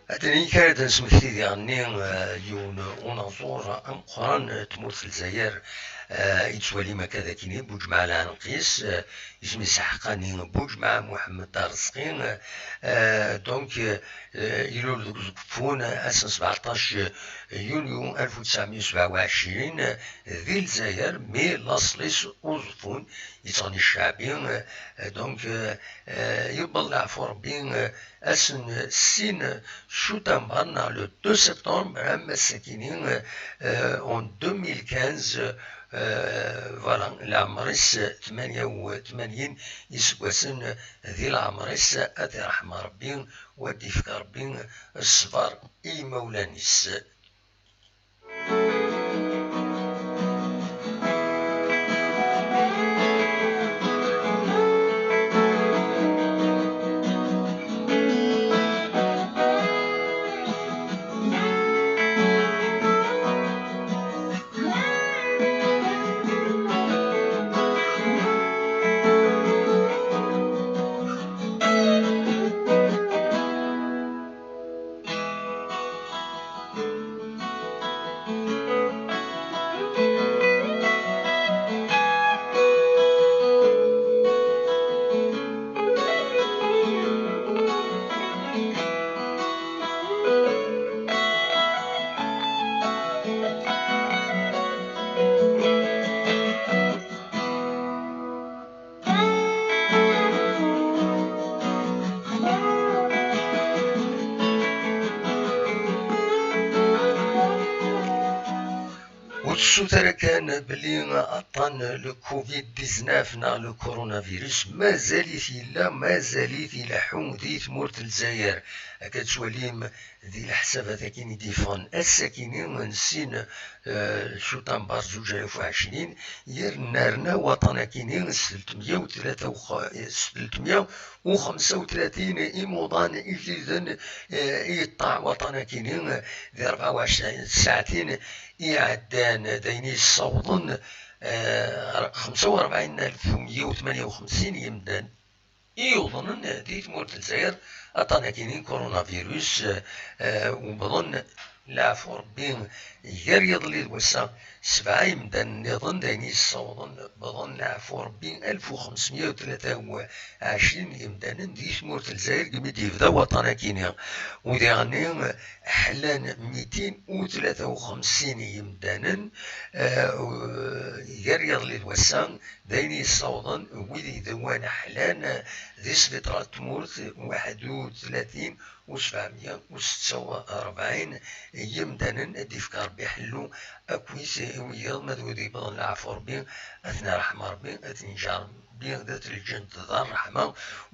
Ad d-nini kan ad d-nesmekti diɣenni, eh, yiwen unaẓur ameqqran, eh, n tmurt n Lezzayer, eh, i tettwalim akka d akini, Buǧemɛa Lɛenqis, eh, isem-is aḥeqqani Buǧemɛa Muḥemmed Arezqi, eh, donc, eh, ilul deg Uẓeffun, eh, ass n sbeɛṭac yunyu alef u tesɛemya u sebɛa u ɛecrin, eh, di Lezzayer, mi laṣel-is Uẓeffun, yettɣenni cceɛbi, eh, donc, eh, eh, yewweḍ leɛfu Ṛebbi, eh, ass n sin Cutamber neɣ le deux septembre, am ass-akini, euh, en deux mille quinze, euh, voilà, leɛmer-is tmanya u tmanyin iseggasen di leɛmer-is, ad t-iṛḥem Ṛebbi, u ad d-ifk Ṛebbi ṣṣber i yimawlan-is. Ur tessut ara kan belli aṭṭan le covid dix-neuf neɣ le coronavirus mazal-it yella, mazal-it ileḥḥu di tmurt n Lezzayer. Akka tettwalim di leḥsabat akkin i d-yeffɣen ass-akini n sin, eh, cutamber zuǧ alaf u ɛecrin, yerna rna waṭṭan akini s telt meyya u tlata u x-, s telt meyya u xemsa u tlatin imuḍan ijdiden, eh, i yeṭṭaɛ waṭṭan akini, eh, di rebɛa u ɛecrin ssaɛtin iɛeddan, d ayen yessawḍen, eh, xemsa u rebɛin alef u meyya u tmanya u xemsin yimdanen i yuḍnen di tmurt n Lezzayer aṭṭan-agi n coronavirus, eh, wwḍen, leɛfu Ṛebbi, gar yiḍelli d wass-a, sebɛa yimdanen nniḍen, d ayen yessawḍen, wwḍen, leɛfu Ṛebbi, alef u xemsmya u tlata u ɛecrin yimdanen di tmurt n Lezzayer, deg mi d-yebda waṭṭan-agi-ni. U diɣenni, ḥlan mitin u tlata u xemsin yimdanen, eh, gar yiḍelli d wass-a, d ayen yessawḍen wid yedwan ḥlan di sbiṭar n tmurt, waḥed u tlatin u sebɛemya u setta u rebɛin yimdanen, ad d-ifk Ṛebbi ḥellu akkit i wiyaḍ, ma d wid yewwḍen leɛfu Ṛebbi, ad ten-iṛḥem Ṛebbi, ad ten-iǧǧ Ṛebbi d at lǧent d ṛṛeḥma,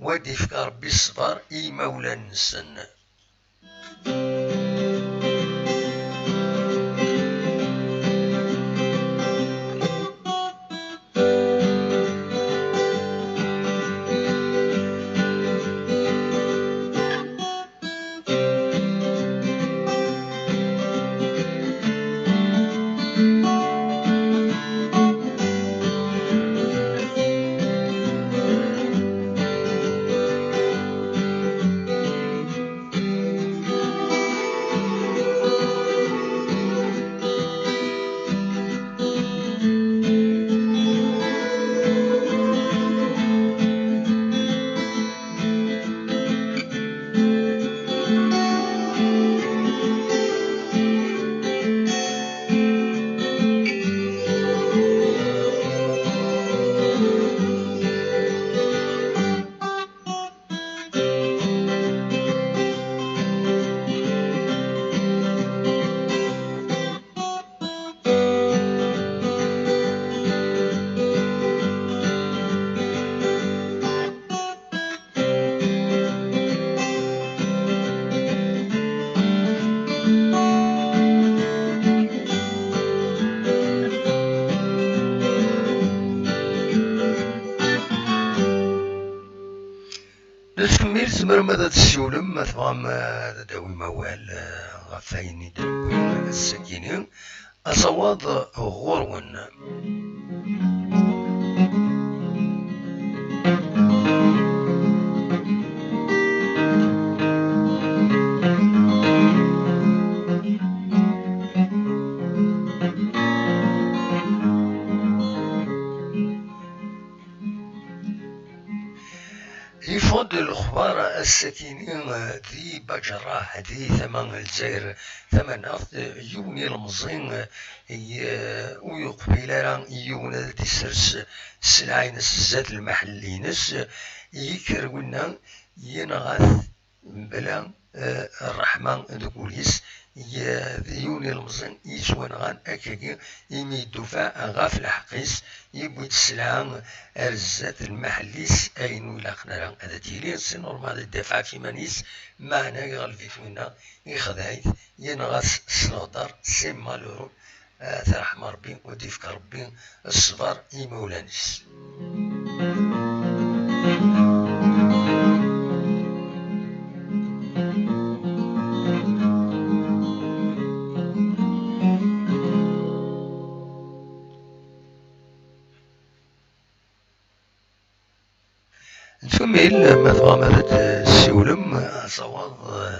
u ad d-ifk Ṛebbi ṣṣber i yimawlan-nsen. Nettkemmil, tzemrem ad d-tessiwlem ma tebɣam, eh, ad d-tawim awal, eh, ɣef wayen i d-newwi ass-agi-ni. Asawaḍ ɣur-wen. Ḍebber ass-akini, eh, di Baǧerraḥ, di tama n Lezzayer tamaneɣt, eh, yiwen ilemẓi, eh, i, eh, ur yeqbil ara yiwen ad d-isers sselɛa-ines zdat lmaḥell-ines, eh, yekker winna yenɣa-t mebla, eh, ṛṛeḥma deg wul-is. Y-, d yiwen ilemẓi yettwanɣan akkagi imi yeddufaɛ ɣef lḥeqq-is, yewwi-d sselɛa ar zdat lmaḥell-is, ayen ur ilaqen ara ad d-yili, c'est normal ad idafeɛ ɣef yiman-is, meɛna iɣleb-it winna, ixdeɛ-it, yenɣa-t s leɣder, c'est malheureux. Eh, terḥem Rebbi, u d-ifk Rebbi ṣṣber i imawlan-is. Nekkemmel, ma tebɣam ad d-tessiwlem, asawaḍ, eh,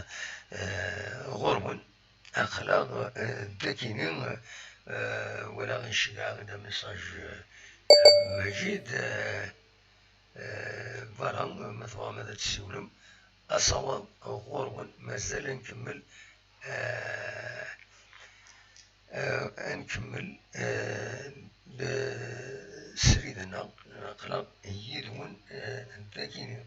eh, ɣur-wen. Aql-aɣ, eh, dakini, eh, walaɣ iceggeɛ-aɣ-d amessage, eh, Majid, eh, eh, voilà, ma tebɣam ad d-tessiwlem, asawaḍ ɣur-wen, mazal ad nkemmel, eh, eh, ad nkemmel, eh, d-, srid-nneɣ, aql-aɣ yid-wen, eh, dakini.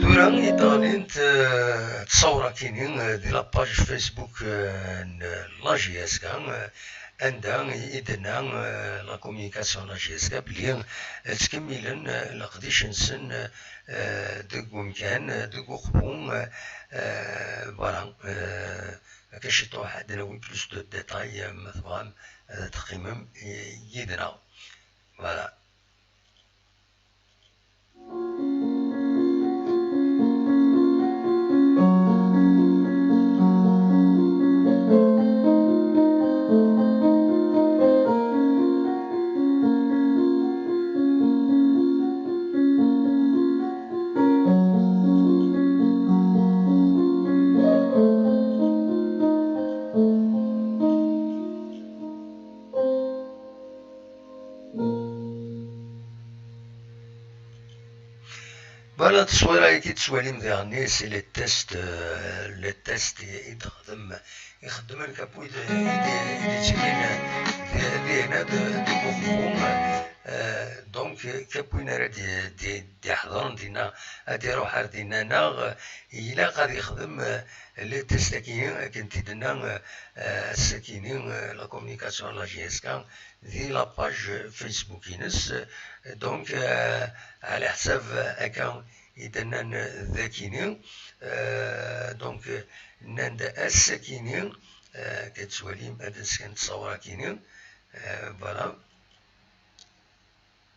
Tura i d-ɣlint, eh, ttṣawra-kini, eh, di la page Facebook, eh, n la J S K, eh, anda i d-tenna, eh, la communication n la J S K belli, eh, ttkemmilen, eh, leqdic-nsen, eh, deg umkan, eh, deg uqbu, eh, eh, voilà, eh, akka ciṭuḥ ad d-nawi plus de détails, eh, ma tebɣam, eh, ad teqqimem, eh, yid-neɣ. Voilà. Voilà, ttṣwira-agi tettwalim diɣen, c'est les tests, euh, les tests i, i d-xdem, i xeddmen kapwid i d-, i d-yettilin di, di hna d, di Buxxu. Euh, donc, euh, kapwin ara d-, d-, d-iḥḍren dinna, ad iruḥ ar dinna, neɣ, euh, ilaq ad ixdem, euh, les tests-agi, akken t-id-tenna, euh, euh, ass-akini, euh, la communication n la J S K, di la page Facebook-ines. Donc, euh, ɛla ḥsab, euh, akka i d-nnan, euh, dakini. Euh, donc, euh, nnan-d ass-akini, euh, akka tettwalim ad d-sken ttṣawra-kini. Euh, voilà.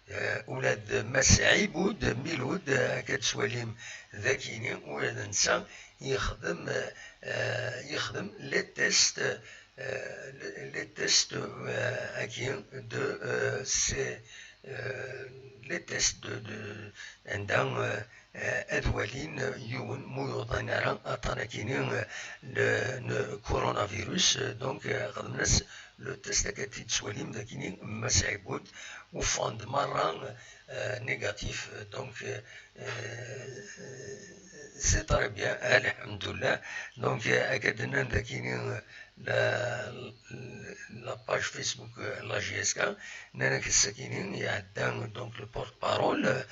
Euh, ula d Mass Ɛibud Milud, euh, akka tettwalim dakini, ula d netta yexdem, euh, yexdem les tests, euh, les, les tests, euh, agi de, euh, ces, euh, les tests de, de, anda, euh, euh, ad walin, euh, yiwen mu yuḍan ara aṭṭan akini, euh, n, n coronavirus. Euh, donc, euh, xedmen-as le test akka t-id-tettwalim dakini, Mass Ɛibud, ufan-d merra, euh, négatif. Donc, euh, euh, c'est très bien, alhamdulillah. Donc, euh, akka d-nnan dakini, euh, la, la page Facebook, euh, la J S K, nnan-ak ass-akini iɛedda, donc, le porte-parole, euh,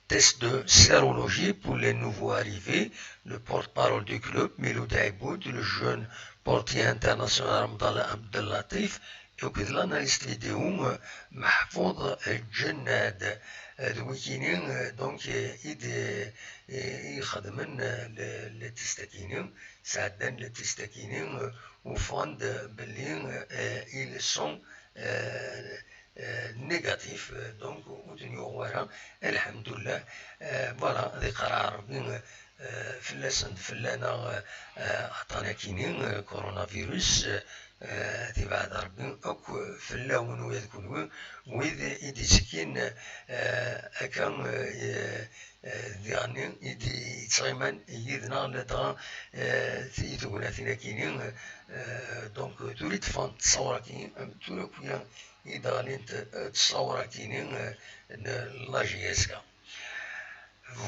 test de sérologie pour les nouveaux arrivés, le porte-parole du club, Miloud Aiboud, le jeune portier international Abdallah Abdellatif, akked l'analyste vidéo, euh, Mahfouz Djennad. Euh, d wikini, euh, donc, euh, i d-, euh, i ixedmen, euh, le, le test-akini, sɛeddan le test-akini, euh, ufan-d belli, euh, ils sont, euh, euh, négatifs, euh, donc ur ten-yuɣ wara, alḥemdullah. Euh, voilà, ad iqerreɛ Rebbi, euh, fell-asen d fell-aneɣ, euh, euh, aṭṭan-akini, euh, coronavirus, euh, euh, ad ibɛed Rebbi akk fell-awen u ad kunwi, wid i d-ittekkin, euh, akka, euh, euh, diɣen i d-yettɣiman yid-neɣ ladɣa, euh, i tegnatin-akini, euh, donc, tura i d-ffɣent ttṣawra-kini, am tura akk-ya i d-ɣlint, euh, ttṣawra-kini, euh, n la J S K.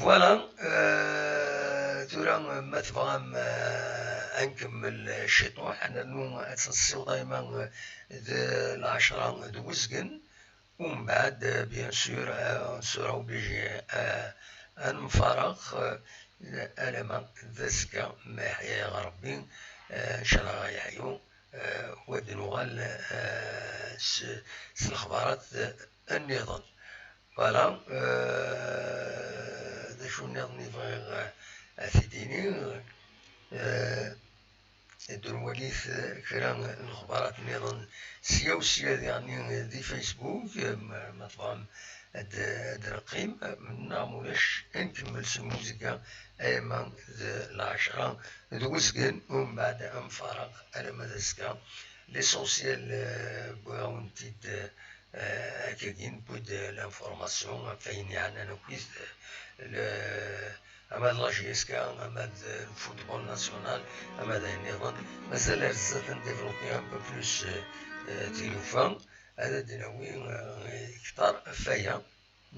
Voilà, euh, tura, euh, ma tebɣam, euh, ad nkemmel ciṭuḥ, ad nernu ad tt-nessiweḍ ayma, euh, d lɛecṛa d wezgen. Umbeɛd, euh, bien sûr, euh, on sera obligé, euh, ad nemfareq, euh, alamma d azekka, ma yeḥya-yaɣ Rebbi, euh, ncallah ɣa yeḥyu, euh, u ad nuɣal, euh, s, s lexbarat, euh, nniḍen. Voilà, euh, d acu nniḍen i bɣiɣ, euh, ad t-id-iniɣ? Euh, Ad nwalit, eh, kra n lexbarat nniḍen sya u sya diɣen, eh, di Facebook, eh, ma, ma tebɣam ad, ad d-neqqim, eh, neɣ ma ulac ad nkemmel s lmuzika, ayama d lɛecṛa d wezgen, umbeɛd ad nfareq alamma d azekka. L'essentiel, eh, wwiɣ-awen-t-id, eh, euh, akkagi newwi-d l'information ɣef wayen yeɛnan akkit, euh, le, ama d la J S K, ama d le football national, ama d ayen nniḍen. Mazal ar zdat ad ndévelopper un peu plus, euh, euh, tilufa, ad d-nawi, euh, kter ɣef waya.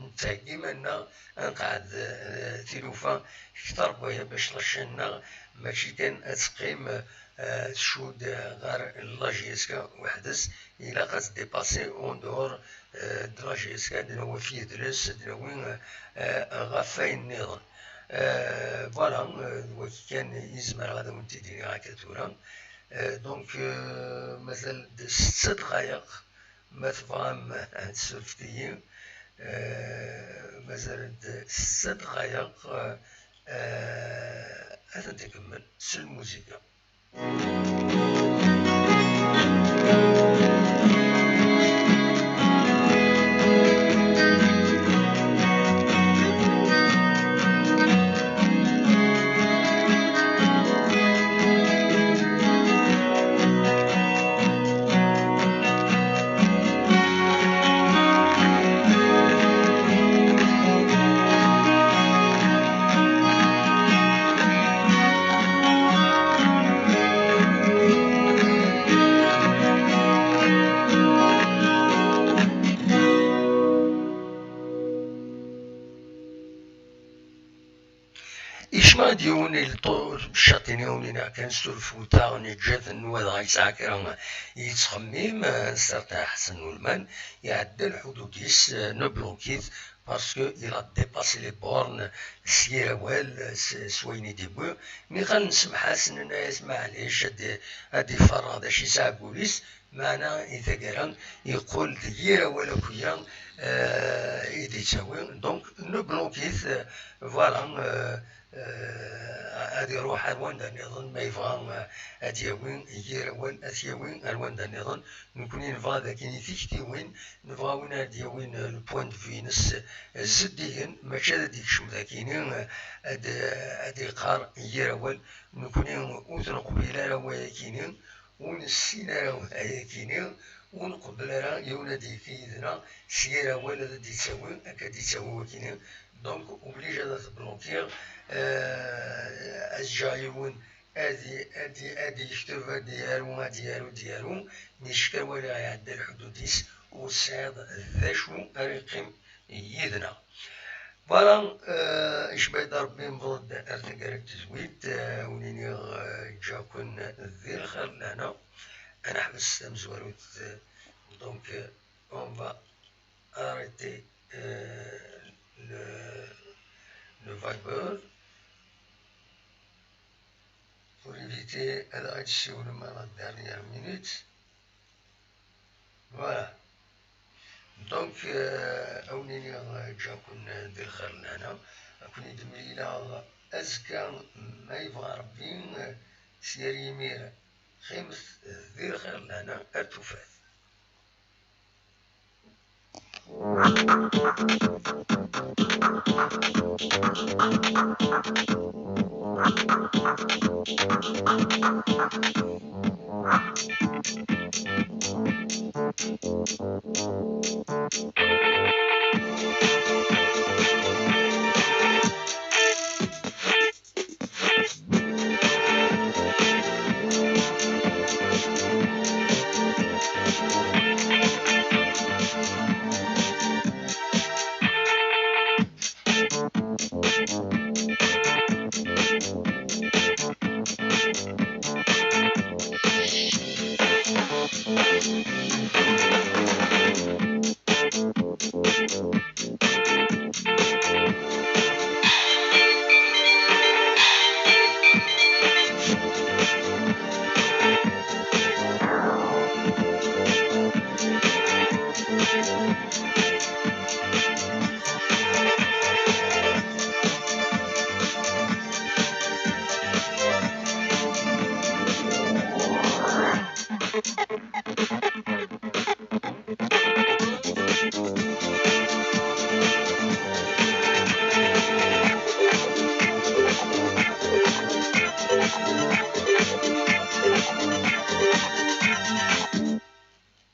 Nettheggi iman-nneɣ ad nqeɛɛed, euh, tilufa kter n waya, bac la chaîne-nneɣ mačči kan ad teqqim, euh, tcudd ɣer la J S K weḥd-s, ilaq ad tdépasser en dehors, euh, de la J S K, ad d-nawi ɣef yidles, ad d-nawi, euh, ɣef wayen nniḍen. Euh, voilà, euh, d wagi kan i zemreɣ ad awen-t-id-iniɣ akka tura. Euh, donc, euh, mazal-d setta dqayeq, ma tebɣam ad tsurfet-iyi. Euh, mazal-d setta dqayeq, euh, euh, ad tent-nkemmel s lmuzika. Ad yiwen il chatini uni kan surfuta neǧǧet n wadɣa yesɛa kra yettxemmim, certains ḥsen ulman iɛedda lḥudud-is, nebloki-t parce que il a dépassé les bornes s yir awal, s wayen i d-yewwi. Niqal nsemḥ-as, nenna-yas maɛlic, ad iferreɣ d acu yesɛa deg wul-is. Meɛna i taggara yeqqel d yir awal akk-ya i d-yettawi. Donc nebloki-t, voilà. Ad iruḥ ar wanda nniḍen ma yebɣa ad yawi yir awal, ad t-yawi ar wanda nniḍen. Nekkni nebɣa d akin i tiktiwin, nebɣa win ara d-yawin le point de vue-ines zeddigen, mačči ad d-ikcem d akini ad iqqar yir awal. Nekkni ur t-neqbil ara wayakini, ur nessin ara ayakini, ur nqebbel ara yiwen ad d-yekki yid-neɣ s yir awal ad d-yettawi, akka d-yettawi wakini. Donc obligé ad t-blokiɣ, ad ǧǧeɣ yiwen ad d-yekteb, ad d-yaru, ad d-yaru, ad d-yaru, mi cekka wala iɛedda lḥudud-is, ur tesɛiḍ d acu ara yeqqim yid-neɣ. Voilà, icba-d Rebbi, newweḍ-d ar taggara n tezwit, wen-iniɣ ǧǧaken di lxir d lehna, ad neḥbes tamezwarut. Donc on va arrêter le, le Viber pour éviter ad aɣ-d-tessiwlem à la dernière minute. Voilà. Donc a wen-iniɣ ǧǧaken di lxir d lehna, ad ken-id-mlileɣ azekka ma yebɣa Rebbi. S yir yimir qqimet di lxir d lehna ar tufat.